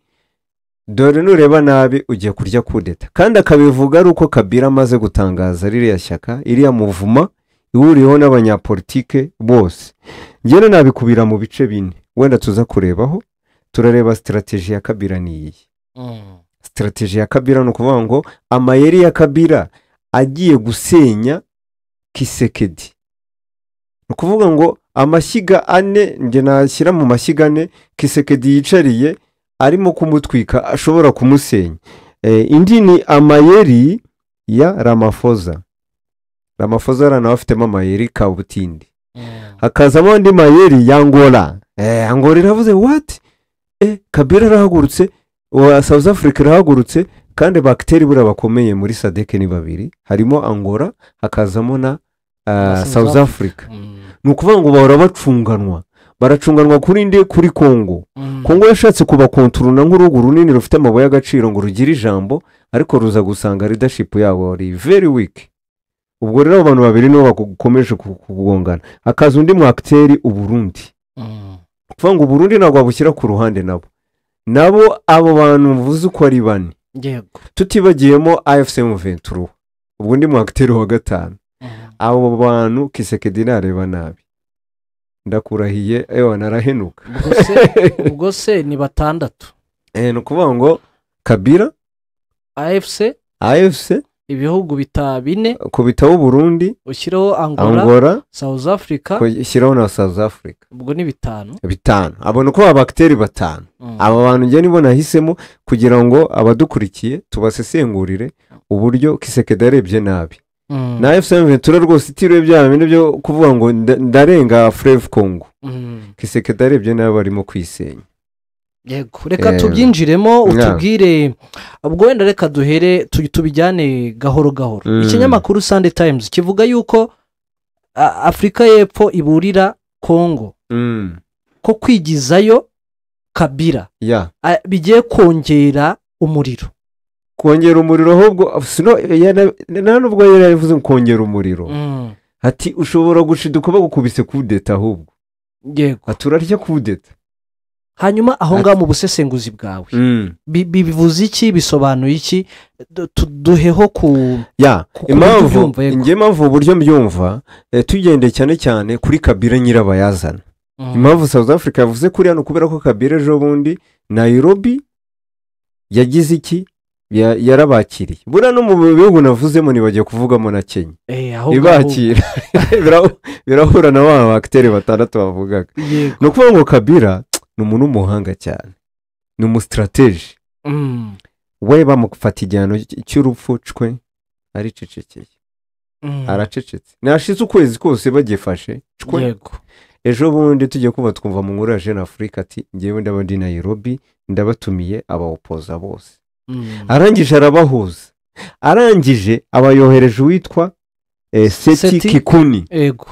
dore nureba nabi ugiye kurya kudeta, kandi akabivuga ari uko Kabila amaze gutangaza ririya shyaka, iriya muvuma ihuriyeho n'abanyapolitike bose. Njyewe nabikubira mu bice bine wenda tuza kurebaho. Turareba strategy ya Kabila ni iyi. Strategy ya Kabila ni ukuvuga ngo amayeri ya Kabila agiye gusenya Tshisekedi. Ni ukuvuga ngo Amashyiga ane njye nashyira mu mashyiga ane Kisekedi yicariye arimo kumutwika, ashobora kumusenya. Indi ni amayeri ya Ramaphosa. Ramaphosa nawe afitemo amayeri kabutindi. Hakazamo andi mayeri ya Angola. Angola iravuze what? Kabila arahagurutse, wa South Africa irahagurutse, kandi bakiteri buriya bakomeye muri SADC ni babiri, harimo Angola hakazamo na South Africa. Ni ukuvuga ngo bahora bacunganwa, baracunganwa kuri nde? Kuri Kongo. Kongo yashatse kubakontorona nk'urugo runini rufite amabuye y'agaciro ngo rugire ijambo, ariko ruza gusanga leadership yabo ari very weak. Ubwo rero abantu babiri nibo bakomeje kugongana. Hakaza undi mu acteur, Uburundi. Kuvuga ngo Uburundi ntabwo babushyira ku ruhande, nabo abo bantu mvuze uko ari bane, tutibagiyemo AFC M23, ubwo undi mu acteur wa gatanu. Abo bantu Kisekedi nareba nabi, ndakurahiye, ewa narahenuka. Ubwo se ni batandatu. Ni ukuvuga ngo Kabila, AFC, ibihugu bine, kubitaho Burundi, ushyiraho Angola, South Africa, ushyiraho na South Africa, ubwo ni bitanu. Abona uko abakiteri batanu. Aba bantu njye nibo nahisemo kugira ngo abadukurikiye tubasesengurire uburyo Kisekedi arebye nabi. Na AFC M23 rwose itiriwe bya bintu byo kuvuga ngo ndarenga Fleuve Congo. Kisekedi arebye nabi arimo kwisenya. Yego, reka tubyinjiremo utubwire. Ubwo wenda reka duhere tubijyane gahoro gahoro. Ikinyamakuru Sunday Times kivuga yuko Afurika y'Epfo iburira Kongo ko kwigizayo Kabila bigiye kongera umuriro. Kongera umuriro ahubwo nta nubwo yari yavuze kongera umuriro. Ati ushobora gushiduka bagukubise kudeta ahubwo. Yego. Ati urarya kudeta. Hanyuma aho ngaho mu busesenguzi bwawe bivuze iki, bisobanuye iki? Duheho ku impamvu njye, impamvu uburyo mbyumva, tugendeye cyane cyane kuri Kabila nyirabayazana. Impamvu South Africa yavuze kuri hano kubera ko Kabila ejo bundi Nairobi yagize iki, yarabakiriye. Buriya no mu bihugu navuzemo nibagiye kuvugamo na Kenya ibakira birahura na wa bakiteri batandatu bavugaga. Ni ukuvuga ngo Kabila ni umuntu w'umuhanga cyane, ni umusitarateji. We bamufata igihano cy'urupfu cwe aricecekeye, aracecetse. Nashize ukwezi kose bagifashe cwe. Ejo bundi tujye kuba twumva mu nkuru ya Jeune Afrique ati ngewe ndaba ndi Nairobi, ndabatumiye abawopoza bose. Arangije arabahuza, arangije abayohereje uwitwa Seti Kikuni. Yego,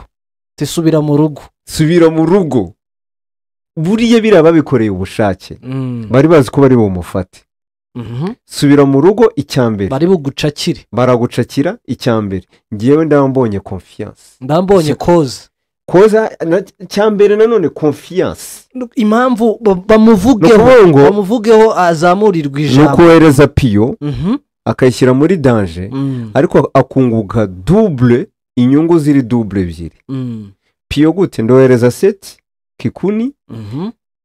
tisubira mu rugo, subira mu rugo. Buriya biriya babikoreye ubushake, bari bazi ko bari bumufate. Subira mu rugo icyambere, bari bugucakire, baragucakira icyambere. Ngewe ndambonye confiance, ndambonye koza cyambere nanone confiance. Impamvu bamuvugeho azamurirwa ijambo, ni ukohereza piyo akayishyira muri danger, ariko akunguka double, inyungu ziri double ebyiri. Piyo gute? Ndohereza Seti Kikuni,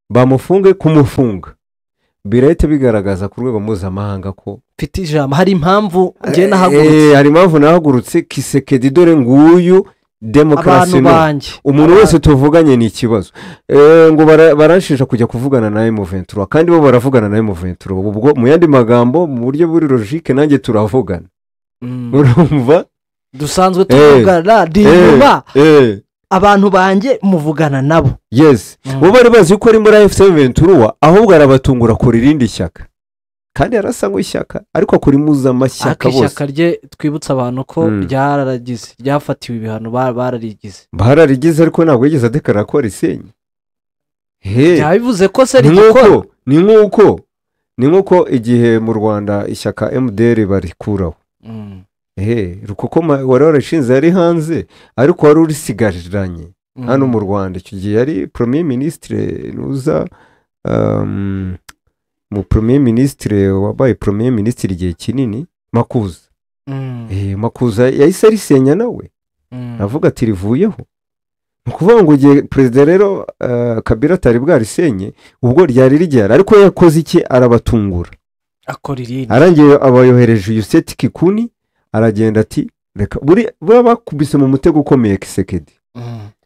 bamufunge kumufunga birahita bigaragaza ku rwego mpuzamahanga ko mfite ijambo, hari impamvu njye nahagurutse, hari impamvu nahagurutse. Kisekedi dore nguyu demokarasi no umuntu wese tuvuganye ni ikibazo. Ngo baranshisha kujya kuvugana na M23, kandi bo baravugana na M23. Ubwo mu yandi magambo mu buryo buri logique nanjye turavugana. Urumva dusanzwe tuvugana ndiyuma abantu banjye muvugana nabo. Yes, bo bari bazi ko ari muri AFC M23, ahubwo arabatungura kuri irindi shyaka, kandi yarasa ngo ishyaka ariko akora impuzamashyaka bose. Ishyaka rye twibutsa abantu ko ryararagize, ryafatiwe ibihano, bararigize bararigize, ariko ntabwo yigeze adekarara ko arisenye. Byabivuze ko se rigikora. Ni nkuko igihe mu Rwanda ishyaka MDR barikuraho. Rukoko wari warashinze yari hanze, ariko wari urisigariranye hano mu Rwanda. Icyo gihe yari premier ministre nuza, mu premier ministre wabaye premier ministre igihe kinini, Makuza. Makuza yahise arisenya nawe, avuga ati rivuyeho. Ni ukuvuga ngo igihe perezida rero Kabila atari bwarisenye, ubwo ryari rigera, ariko yakoze iki? Arabatungura, akora irindi, arangiye abayohereje uyu Seti Kikuni, aragenda ati reka buriya bakubise mu mutego ukomeye Kisekedi.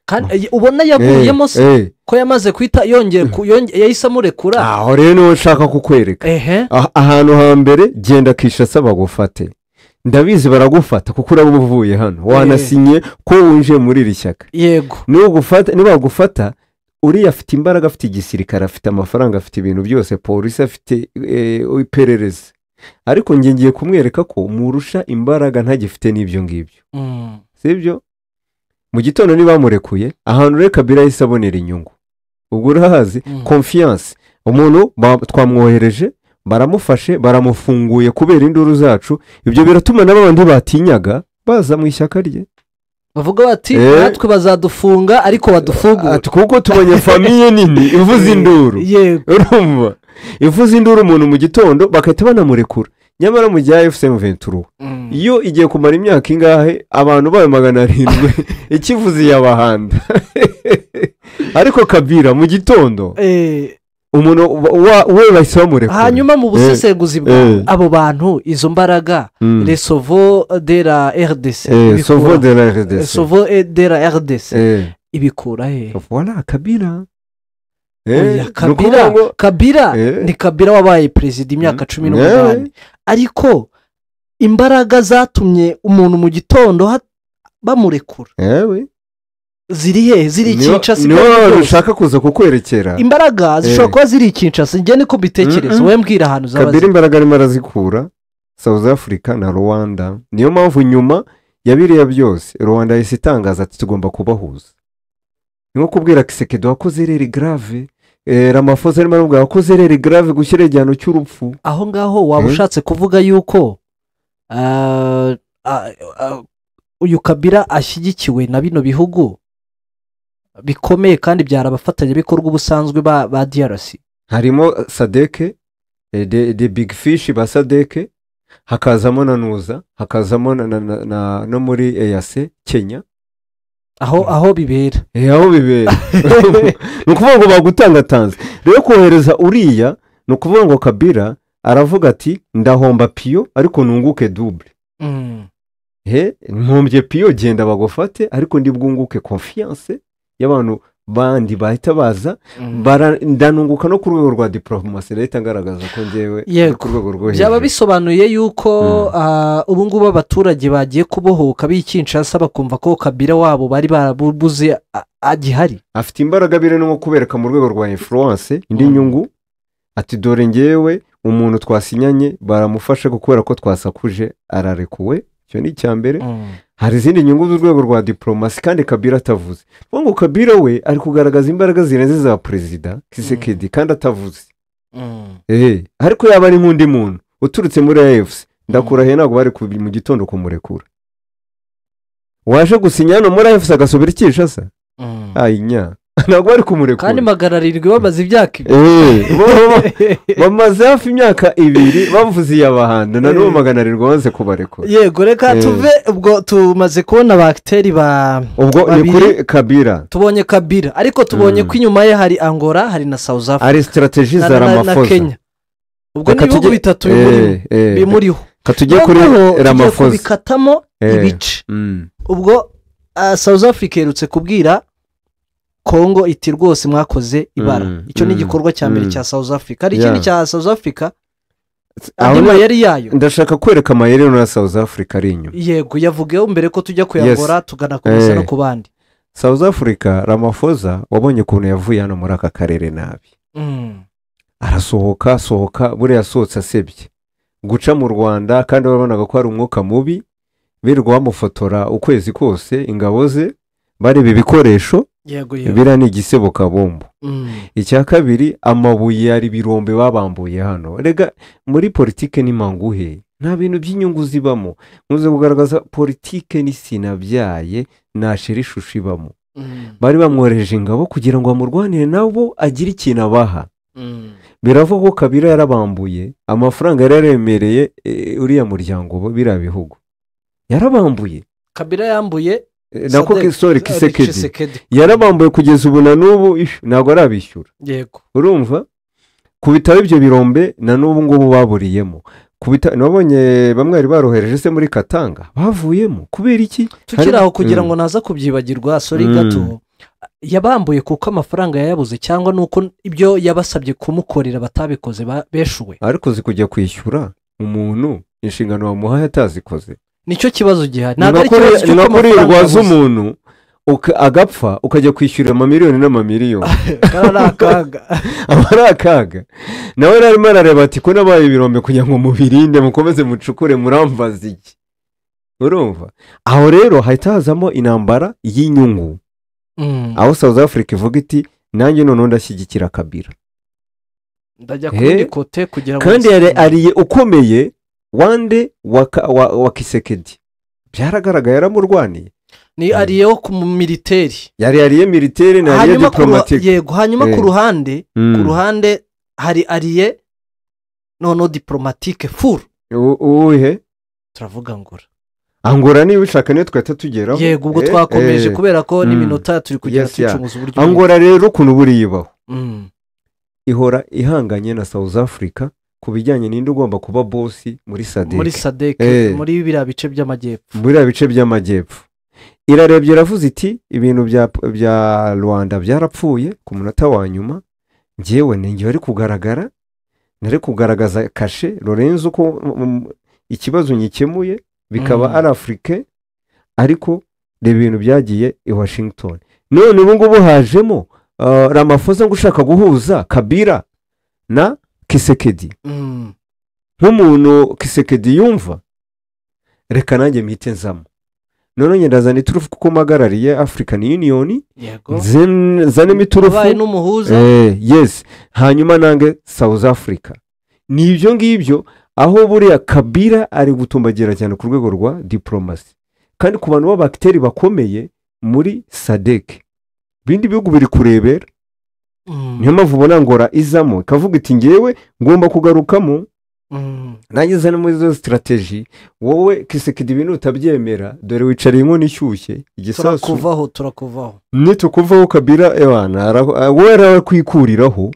Kandi ubona yavuyemo se ko yamaze kwita yongeye yahise amurekura. Aho rero niho nshaka kukwereka. Ahantu hambere genda Kinshasa bagufate, ndabizi baragufata kuko uraba uvuye hano wanasinye ko winjiye muri iri shyaka. Yego, nibagufata uriya afite imbaraga, afite igisirikare, afite amafaranga, afite ibintu byose, polisi afite iperereza, ariko njye ngiye kumwereka ko murusha imbaraga ntagifite n'ibyo ngibyo. Sibyo? Mu gitondo nibamurekuye ahantu reka Kabila yahise abonera inyungu. Ubwo urahazi confiance, umuntu twamwohereje baramufashe baramufunguye kubera induru zacu, ibyo biratuma n'abandi batinyaga baza mu ishyaka rye bavuga bati natwe bazadufunga ariko badufungure kuko tubonye famiye nini ivuza induru. Urumva ivuza induru umuntu mu gitondo bagahita banamurekura. Nyamara mu gihe AFC M23 iyo igiye kumara imyaka ingahe abantu bayo 700 ikivuze yabahanda. Ariko Kabila mu gitondo umuntu we bahise bamurekura. Hanyuma mu busesenguzi bwa abo bantu izo mbaraga les Sauvo de la RDC, Sauvo de la RDC, Sauvo de la RDC ibikura he? Voilà Kabila. Kabila ni Kabila wabaye perezida imyaka 18, ariko imbaraga zatumye umuntu mu gitondo bamurekura ziri he? Ziri Kinshasa. Niho ushaka kuza kukwerekera imbaraga zishobora kuba ziri Kinshasa, njye niko mbitekereza, wowe mbwira ahantu zaba ziri. Kabila imbaraga arimo arazikura South Africa na Rwanda, niyo mpamvu nyuma ya biriya byose Rwanda yahise itangaza ati tugomba kubahuza. Ni nko kubwira Kisekedi wakoze reri grave, Ramaphosa arimo aravuga wakoze reri grave gushyira igihano cy'urupfu. Aho ngaho waba ushatse kuvuga yuko uyu Kabila ashyigikiwe na bino bihugu bikomeye kandi byarabafatanyabikorwa ubusanzwe ba DRC, harimo Sadeke, the big fish ba Sadeke, hakazamo na Nuza, hakazamo no muri EAC Kenya, aho bibera. Aho bibera. Ni ukuvuga ngo bagutangatanze. Rero kohereza uriya ni ukuvuga ngo Kabila aravuga ati ndahomba piyo ariko nunguke double. Ntumbye piyo genda bagufate ariko ndibwunguke confiance y'abantu bandi bahita baza, ndanunguka no ku rwego rwa diplomasi leta ngaragaza ko ngewe ku rwego rwo hejuru. Byaba bisobanuye yuko ubu ngubu abaturage bagiye kubohoka b'ikinshasa bakumva ko Kabila wabo bari barabuze agihari, afite imbaraga bire no kubereka mu rwego rwa influence indi nyungu, ati dore ngewe umuntu twasinyanye baramufasha kubera ko twasakuje ararekuwe. Icyo ni icya mbere. Hari izindi nyungu z'urwego rwa diplomasi kandi Kabila atavuze. Ngo Kabila we ari kugaragaza imbaraga zirenze za perezida Kisekedi kandi atavuze. Ariko yaba ari nk'undi muntu uturutse muri AFC ndakurahe ntabwo bari mu gitondo kumurekura. Waje gusinya hano muri AFC agasubira i Kinshasa. Ayinya ntabwo bari kumurekura. Kandi 700 bamaze imyaka ibiri. Bamaze hafi imyaka 2 bavuze iyabahanda na n'ubu 700 bamaze kubarekura. Yego reka tuve ubwo tumaze kubona abakiteri ba ubwo ni kuri Kabila. Tubonye Kabila ariko tubonye ko inyuma ye hari Angola, hari na South Africa. Ari strategy za Ramaphosa. Ubwo ni ibihugu bitatu bimuriho. Katujye kuri Ramaphosa. Bikatamo ibice. Ubwo South Africa yerutse kubwira Kongo iti rwose mwakoze ibara. Icyo ni igikorwa cya mbere cya South Africa. Hari ikindi cya South Africa andi mayeri yayo. Ndashaka kwereka amayeri na South Africa ari inyuma. Yego yavugeho mbere ko tujya kuyagora tugana ku no ku bandi. South Africa Ramaphosa wabonye ukuntu yavuye hano muri aka karere nabi. Arasohoka sohoka buriya yasohotse asebye. Guca mu Rwanda kandi babonaga ko ari umwuka mubi, birirwa bamufotora ukwezi kose ingabo ze bareba ibikoresho. Yego yego. Biriya ni igisebo kabombo. Icya kabiri amabuye ari birombe babambuye hano. Rega muri politike ni manguhe nta bintu by'inyungu zibamo. Nkuze kugaragaza politike ni sinabyaye nashira ishusho ibamo. Bari bamwohereje ingabo kugira ngo amurwanire nabo agire ikintu abaha. Biravugwa ko Kabila yarabambuye amafaranga yari yaremereye uriya muryango biriya bihugu. Yarabambuye. Kabila yambuye nako sorry Kisekedi yarabambuye kugeza ubu na n'ubu ntabwo arabishyura. Yego. Urumva ku bitaro ibyo birombe na n'ubu ngubu baburiyemo. Nabonye bamwe bari barohereje se muri Katanga bavuyemo kubera iki? Tukiri aho kugira ngo naza kubyibagirwa sorry gato. Yabambuye kuko amafaranga yayabuze cyangwa nuko ibyo yabasabye kumukorera batabikoze beshuwe. Ariko uzi kujya kwishyura umuntu inshingano wamuhaye atazikoze, nicyo kibazo gihari. Ntabwo ari ikibazo cy'uko amafaranga yabuze. Umuntu agapfa ukajya kwishyura amamiliyoni n'amamiliyoni, ari akaga, aba ari akaga. Nawe arimo arareba ati ko nabaye ibirombe kugira ngo mubirinde mukomeze mucukure, murambaza iki? Urumva aho rero hahita hazamo intambara y'inyungu, aho South Africa ivuga iti nanjye noneho ndashyigikira Kabila, ndajya kuri côté kugira ngo kandi allié ukomeye wande wa Tshisekedi byaragaragaye yaramurwaniye. Ni allié wo ku militaire, yari allié militaire na allié diplomatique. Yego, hanyuma ku ruhande hari allié noneho diplomatique furu. Uwuhe? Turavuga Angola. Angola niba ushaka niyo twahita tugeraho. Yego, ubwo twakomeje kubera ko n'iminota turi kugenda twicunguza uburyo. Angola rero ukuntu buriya ibaho, ihora ihanganye na South Africa ku bijyanye n'indi ugomba kuba boss muri SADC. Muri SADC, muri biriya bice by'amajyepfo. Muri biriya bice by'amajyepfo. Irarebye iravuze iti ibintu bya Rwanda byarapfuye ku munota wa nyuma, ngewe ni ngewe ari kugaragara, nari kugaragaza kashe Lorenzo ko ikibazo nyikemuye bikaba ari Afurike, ariko reba ibintu byagiye i Washington. None ubu ngubu hajemo Ramaphosa ngo ushaka guhuza Kabila na Tshisekedi, nk'umuntu Tshisekedi yumva reka nanjye mpite nzamo, none ndazana iturufu kuko mpagarariye African Union, nzanemo iturufu. Wabaye n'umuhuza. Yes, hanyuma nange South Africa. Ni ibyo ngibyo aho buriya Kabila ari gutumbagira cyane ku rwego rwa diporomasi, kandi ku bantu b'aba acteurs bakomeye muri SADC, ibindi bihugu biri kurebera. Niyo mpamvu ubona Angola izamo ikavuga iti ngewe ngomba kugarukamo, nanjye nzane muri izo stratégie. Wowe Tshisekedi ibintu utabyemera, dore wicariye inkono ishyushye igisasu. Turakuvaho, turakuvaho. Nitukuvaho Kabila ewana wowe arakwikuriraho.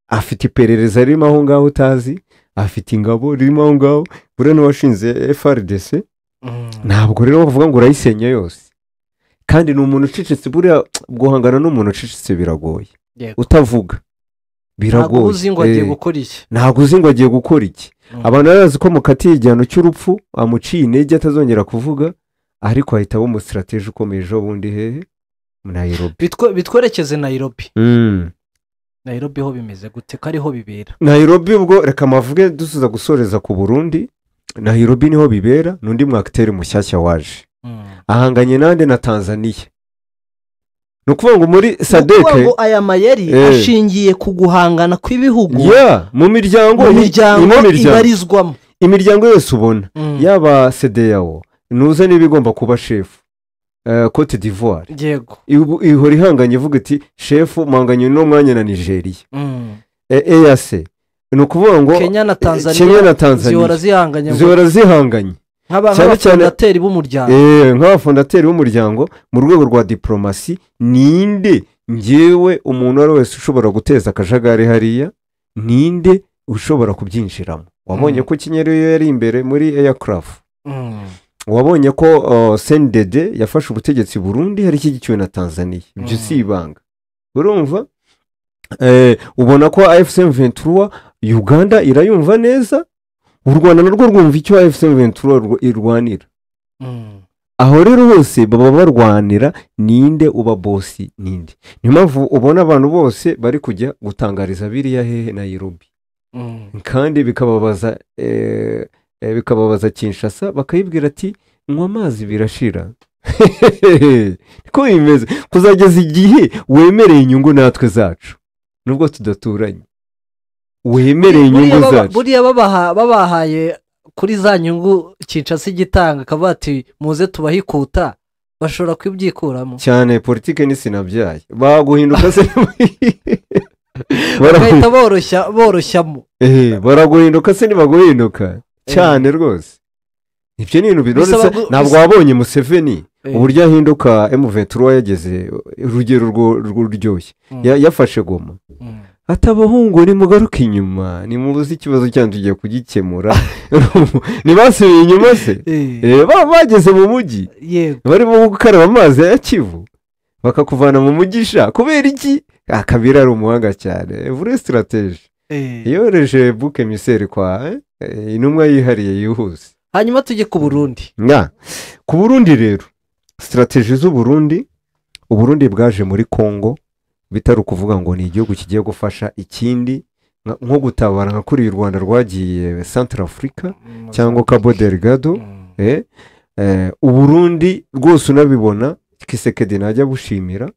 Afite iperereza ririmo aho ngaho utazi, afite ingabo ririmo aho ngaho, buriya n'uwashinze FARDC. Ntabwo rero bavuga ngo urayisenya yose, kandi ni umuntu ucecetse. Buriya guhangana n'umuntu ucecetse biragoye, utavuga biragoye. Ntabwo uzi ngo agiye gukora iki. Ntabwo uzi ngo agiye gukora iki. Abantu bari bazi ko mukatiye igihano cy'urupfu, amuciye intege atazongera kuvuga, ariko ahita aba umu stratège ukomeye ejo bundi hehe? Nairobi. Bitwerekeze Nairobi. Nairobi ho bimeze gute, ko ariho bibera? Nairobi ubwo reka mavuge dusuza gusoreza ku Burundi. Nairobi niho bibera, n'undi mu acteur mushyashya waje, ahanganye nande? Na Tanzania. Ni ukuvuga ngo muri SADC ngo aya mayeri ashingiye ku guhangana kw'ibihugu mu miryango, mu miryango ibarizwamo. Imiryango yose ubona, yaba CEDEAO, nuza niba igomba kuba chef Cote d'Ivoire, ihora ihanganye ivuga iti chef mpanganye n'umwanya na Nigeria. EAC ni ukuvuga ngo Kenya na Tanzania, Kenya na Tanzania zihora zihanganye, zihora zihanganye nk'aba fondateurs b'umuryango. Nk'aba fondateurs b'umuryango mu rwego rwa diporomasi. Ninde ngewe umuntu uwo ari wese ushobora guteza akajagari hariya, ninde ushobora kubyinjiramo? Wabonye ko Kenya ariyo yari imbere muri aircraft, wabonye ko CNDD yafashe ubutegetsi Burundi hari ishyigikiwe na Tanzania, ibyo si ibanga. Urumva ubona ko AFC M23 Uganda irayumva neza, u Rwanda narwo rwumva icyo AFC M23 irwanira. Aho rero hose baba barwanira ninde uba boss ninde. Niyo mpamvu ubona abantu bose bari kujya gutangariza biriya hehe? Nairobi. Kandi bikababaza Kinshasa, bakayibwira ati nywa amazi birashira. Niko bimeze kuzageza igihe wemereye inyungu natwe zacu, nubwo tudaturanye, wemereye inyungu zacu. Buriya babahaye kuri za nyungu Kinshasa igitanga, akavuga ati muze tubahikuta, bashobora kubyikuramo. Cyane, politike ni sinabyaye baguhinduka se. Bagahita boroshya boroshyamo. Baraguhinduka se, ntibaguhinduka cyane rwose. Ibyo ni ibintu biroroshye. Ntabwo wabonye Museveni uburyo ahinduka M23 yageze, urugero ruryoshye, yafashe Goma, ati abahungu nimugaruke inyuma, nimubuze ikibazo cyanyu tugiye kugikemura. Ntibasubiye inyuma se? Bageze mu mujyi barimo gukaraba amazi ya Kivu. Bakakuvana mu mugisha kubera iki? Kabila ari umuhanga cyane, vrai stratège. Yohereje bouc émissaire kwa intumwa yihariye yihuse. Hanyuma tujye ku Burundi. Ku Burundi rero, stratégie z'Uburundi, Uburundi bwaje muri Kongo bitari ukuvuga ngo ni igihugu kigiye gufasha ikindi nko gutabara nka kuri u Rwanda rwagiye Central Africa cyangwa Cabo Delgado. Uburundi rwose unabibona, Kisekedi najya bushimira,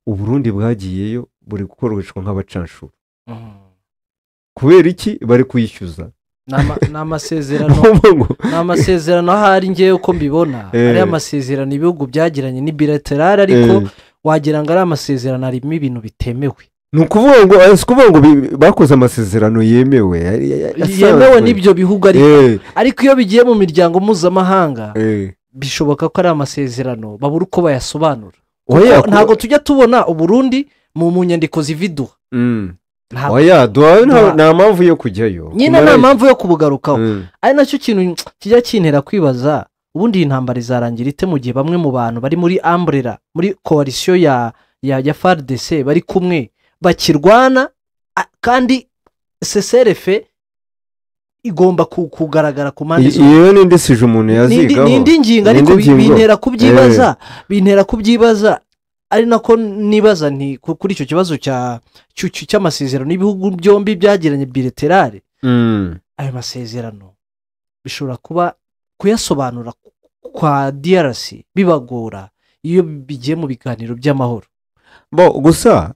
Uburundi bwagiyeyo buri gukoreshwa nk'abacanshuro. Kubera iki? Bari kwishyuza. Ni amasezerano ahari ngewe uko mbibona ari amasezerano ibihugu byagiranye ni bilateral, ariko wagira ngo ari amasezerano arimo ibintu bitemewe. Ni ukuvuga ngo bakoze amasezerano yemewe yemewe n'ibyo bihugu, ariko iyo bigiye mu miryango mpuzamahanga bishoboka ko ari amasezerano babura uko bayasobanura. Ntabwo tujya tubona Uburundi mu nyandiko zividuha. Oya, nta mpamvu yo kujyayo nyine, nta mpamvu yo kubugarukaho. Ari nacyo kintu kijya kintera kwibaza, ubundi iyi ntambara izarangira ite mu gihe bamwe mu bantu bari muri umbrella, muri coalition ya FARDC bari kumwe bakirwana, kandi CCRF igomba kugaragara ku mpande zombi. Iyo ni indi sije umuntu yazigaho, ni indi ngingo, ariko bintera kubyibaza. Ari nako nibaza nti kuri icyo kibazo cy'amasezerano n'ibihugu byombi byagiranye bilaterale, ayo masezerano bishobora kuba kuyasobanura kwa DRC bibagora iyo bigiye mu biganiro by'amahoro. Bo gusa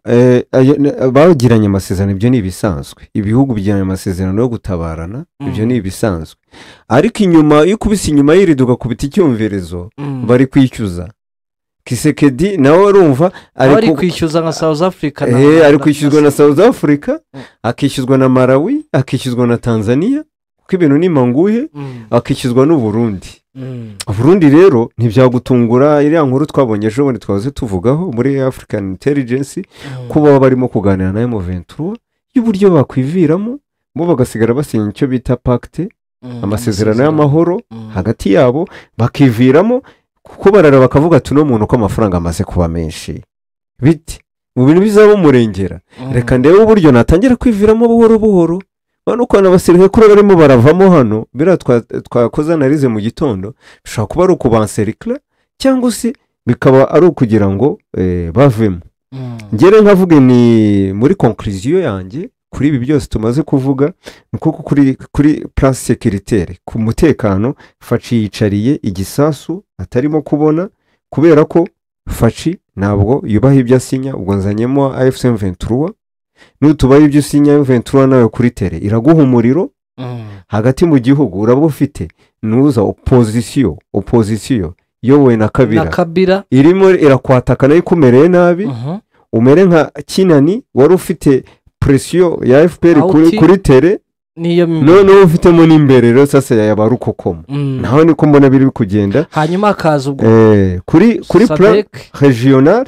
bagiranye amasezerano, ibyo ni ibisanzwe, ibihugu bigiranye amasezerano yo gutabarana, ibyo ni ibisanzwe. Ariko inyuma iyo ukubise inyuma y'iriduka kubita icyumvirizo, bari kwishyuza. Kisekedi nawe urumva ari kwishyuza nka South Africa, ari kwishyuzwa na South Africa, akishyuzwa na Malawi, akishyuzwa na Tanzania, kuko ibintu ni manguhe, akishyuzwa n'u Burundi. Burundi rero ntibyagutungura, iriya nkuru twabonye ejo bundi twahoze tuvugaho muri African Intelligence, kuba barimo kuganira na M23 y'uburyo bakwiviramo, bo bagasigara basinya icyo bita pacte, amasezerano y'amahoro hagati yabo, bakiviramo kuko barara bakavuga ati uno muntu ko amafaranga amaze kuba menshi biti mu bintu bizaba umurengera, reka ndebe uburyo natangira kwiviramo buhoro buhoro. Bano uko abasirikare kuri barimo baravamo hano, bira twakoze analize mu gitondo, bishobora kuba ari ukubanserikla cyangwa se bikaba ari ukugira ngo bavemo. Ngere nkavuge ni muri conclusion yanjye kuri ibi byose tumaze kuvuga, nuko kuri place sécuritaire, ku mutekano, Faci yicariye igisasu atarimo kubona, kubera ko Faci ntabwo yubaha ibyo asinya. Ubwo nzanyemo AFC M23, nutubaye ibyo usinya M23 nawe kuri tere iraguha umuriro. Hagati mu gihugu uraba ufite nuza opposition yowe na Kabila irimo irakwataka nayo ikumereye nabi, umere nka Kinani wari ufite presiyo ya FPR kuri tere, none ufitemo n'imbere rero sasa yabarukokoma. Naho niko mbona biri kugenda. Hanyuma akaza ubwo kuri plan regional,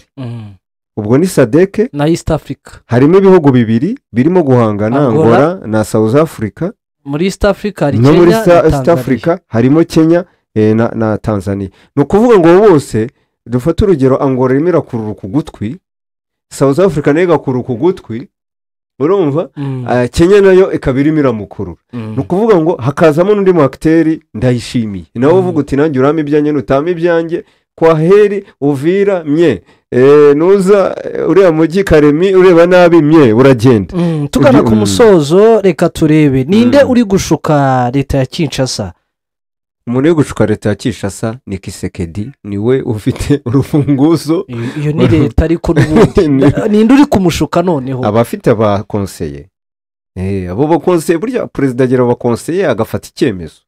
ubwo ni SADC na East Africa, harimo ibihugu bibiri birimo guhangana, Angola na South Africa. Muri East Africa hari Kenya, muri East Africa harimo Kenya na Tanzania. Ni ukuvuga ngo bose dufate urugero, Angola irimo irakurura ku gutwi, South Africa nayo igakurura ku gutwi, urumva Kenya nayo ikaba irimo iramukurura. Ni ukuvuga ngo hakazamo n'undi mu acteur Ndayishimiye, nawe uvuga uti nanjye urama ibyanjye nutama ibyanjye, kwa heri Uvira mye, nuza uriya mujyi Karemi ureba nabi mye, uragenda. Tugana ku musozo, reka turebe ninde uri gushuka leta ya Kinshasa. Umuntu uri gushuka leta ya Kinshasa ni Kisekedi, niwe ufite urufunguzo. Iyo ni leta, ariko n'ubundi ninde uri kumushuka noneho? Abafite abakonseye, abo bakonseye burya perezida agira abakonseye agafata icyemezo,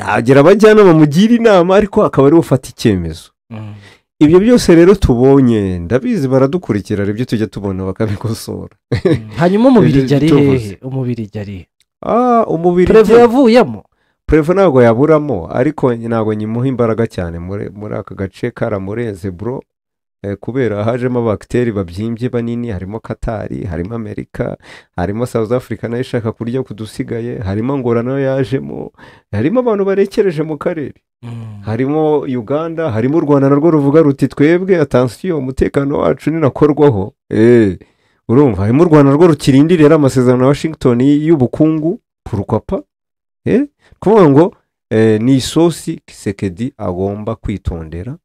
agira abajyanama bamugira inama, ariko akaba ari ufata icyemezo. Ibyo byose rero tubonye, ndabizi baradukurikira, ibyo tujya tubona bakabikosora. Hanyuma umubiri ari hehe? Umubiri ari umubiri Prevo yavuyemo. Prevo ntabwo yaburamo, ariko ntabwo nyimuha imbaraga cyane muri aka gace karamurenze bro, kubera hajemo abakiteri babyimbye banini, harimo Katari, harimo Amerika, harimo South Africa nayo ishaka kurya kudusigaye, harimo Angola nayo yajemo, harimo abantu barekereje mu karere. Harimo Uganda, harimo u Rwanda narwo ruvuga ruti twebwe attention, umutekano wacu ninakorwaho. Urumva harimo u Rwanda narwo rukirindiriye amasezerano ya Washington y'ubukungu, pourquoi pas. Kuvuga ngo ni isosi Tshisekedi agomba kwitondera,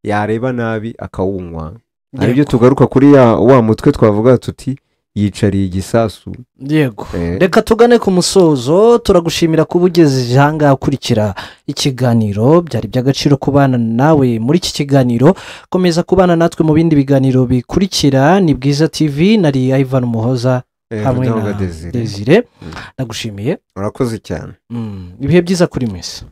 yareba nabi akawunywa. Aribyo tugaruka kuri wa mutwe twavuga tuti yicariye igisasu. Yego, reka tugane ku musozo. Turagushimira kuba ugeze aha ngaha ukurikira ikiganiro. Byari iby'agaciro kubana nawe muri iki kiganiro. Komeza kubana natwe mu bindi biganiro bikurikira. Ni Bwiza TV, nari Ivan Muhoza hamwe na Rudahunga Desire. Desire. Ndagushimiye. Urakoze cyane. Ibihe byiza kuri mwese.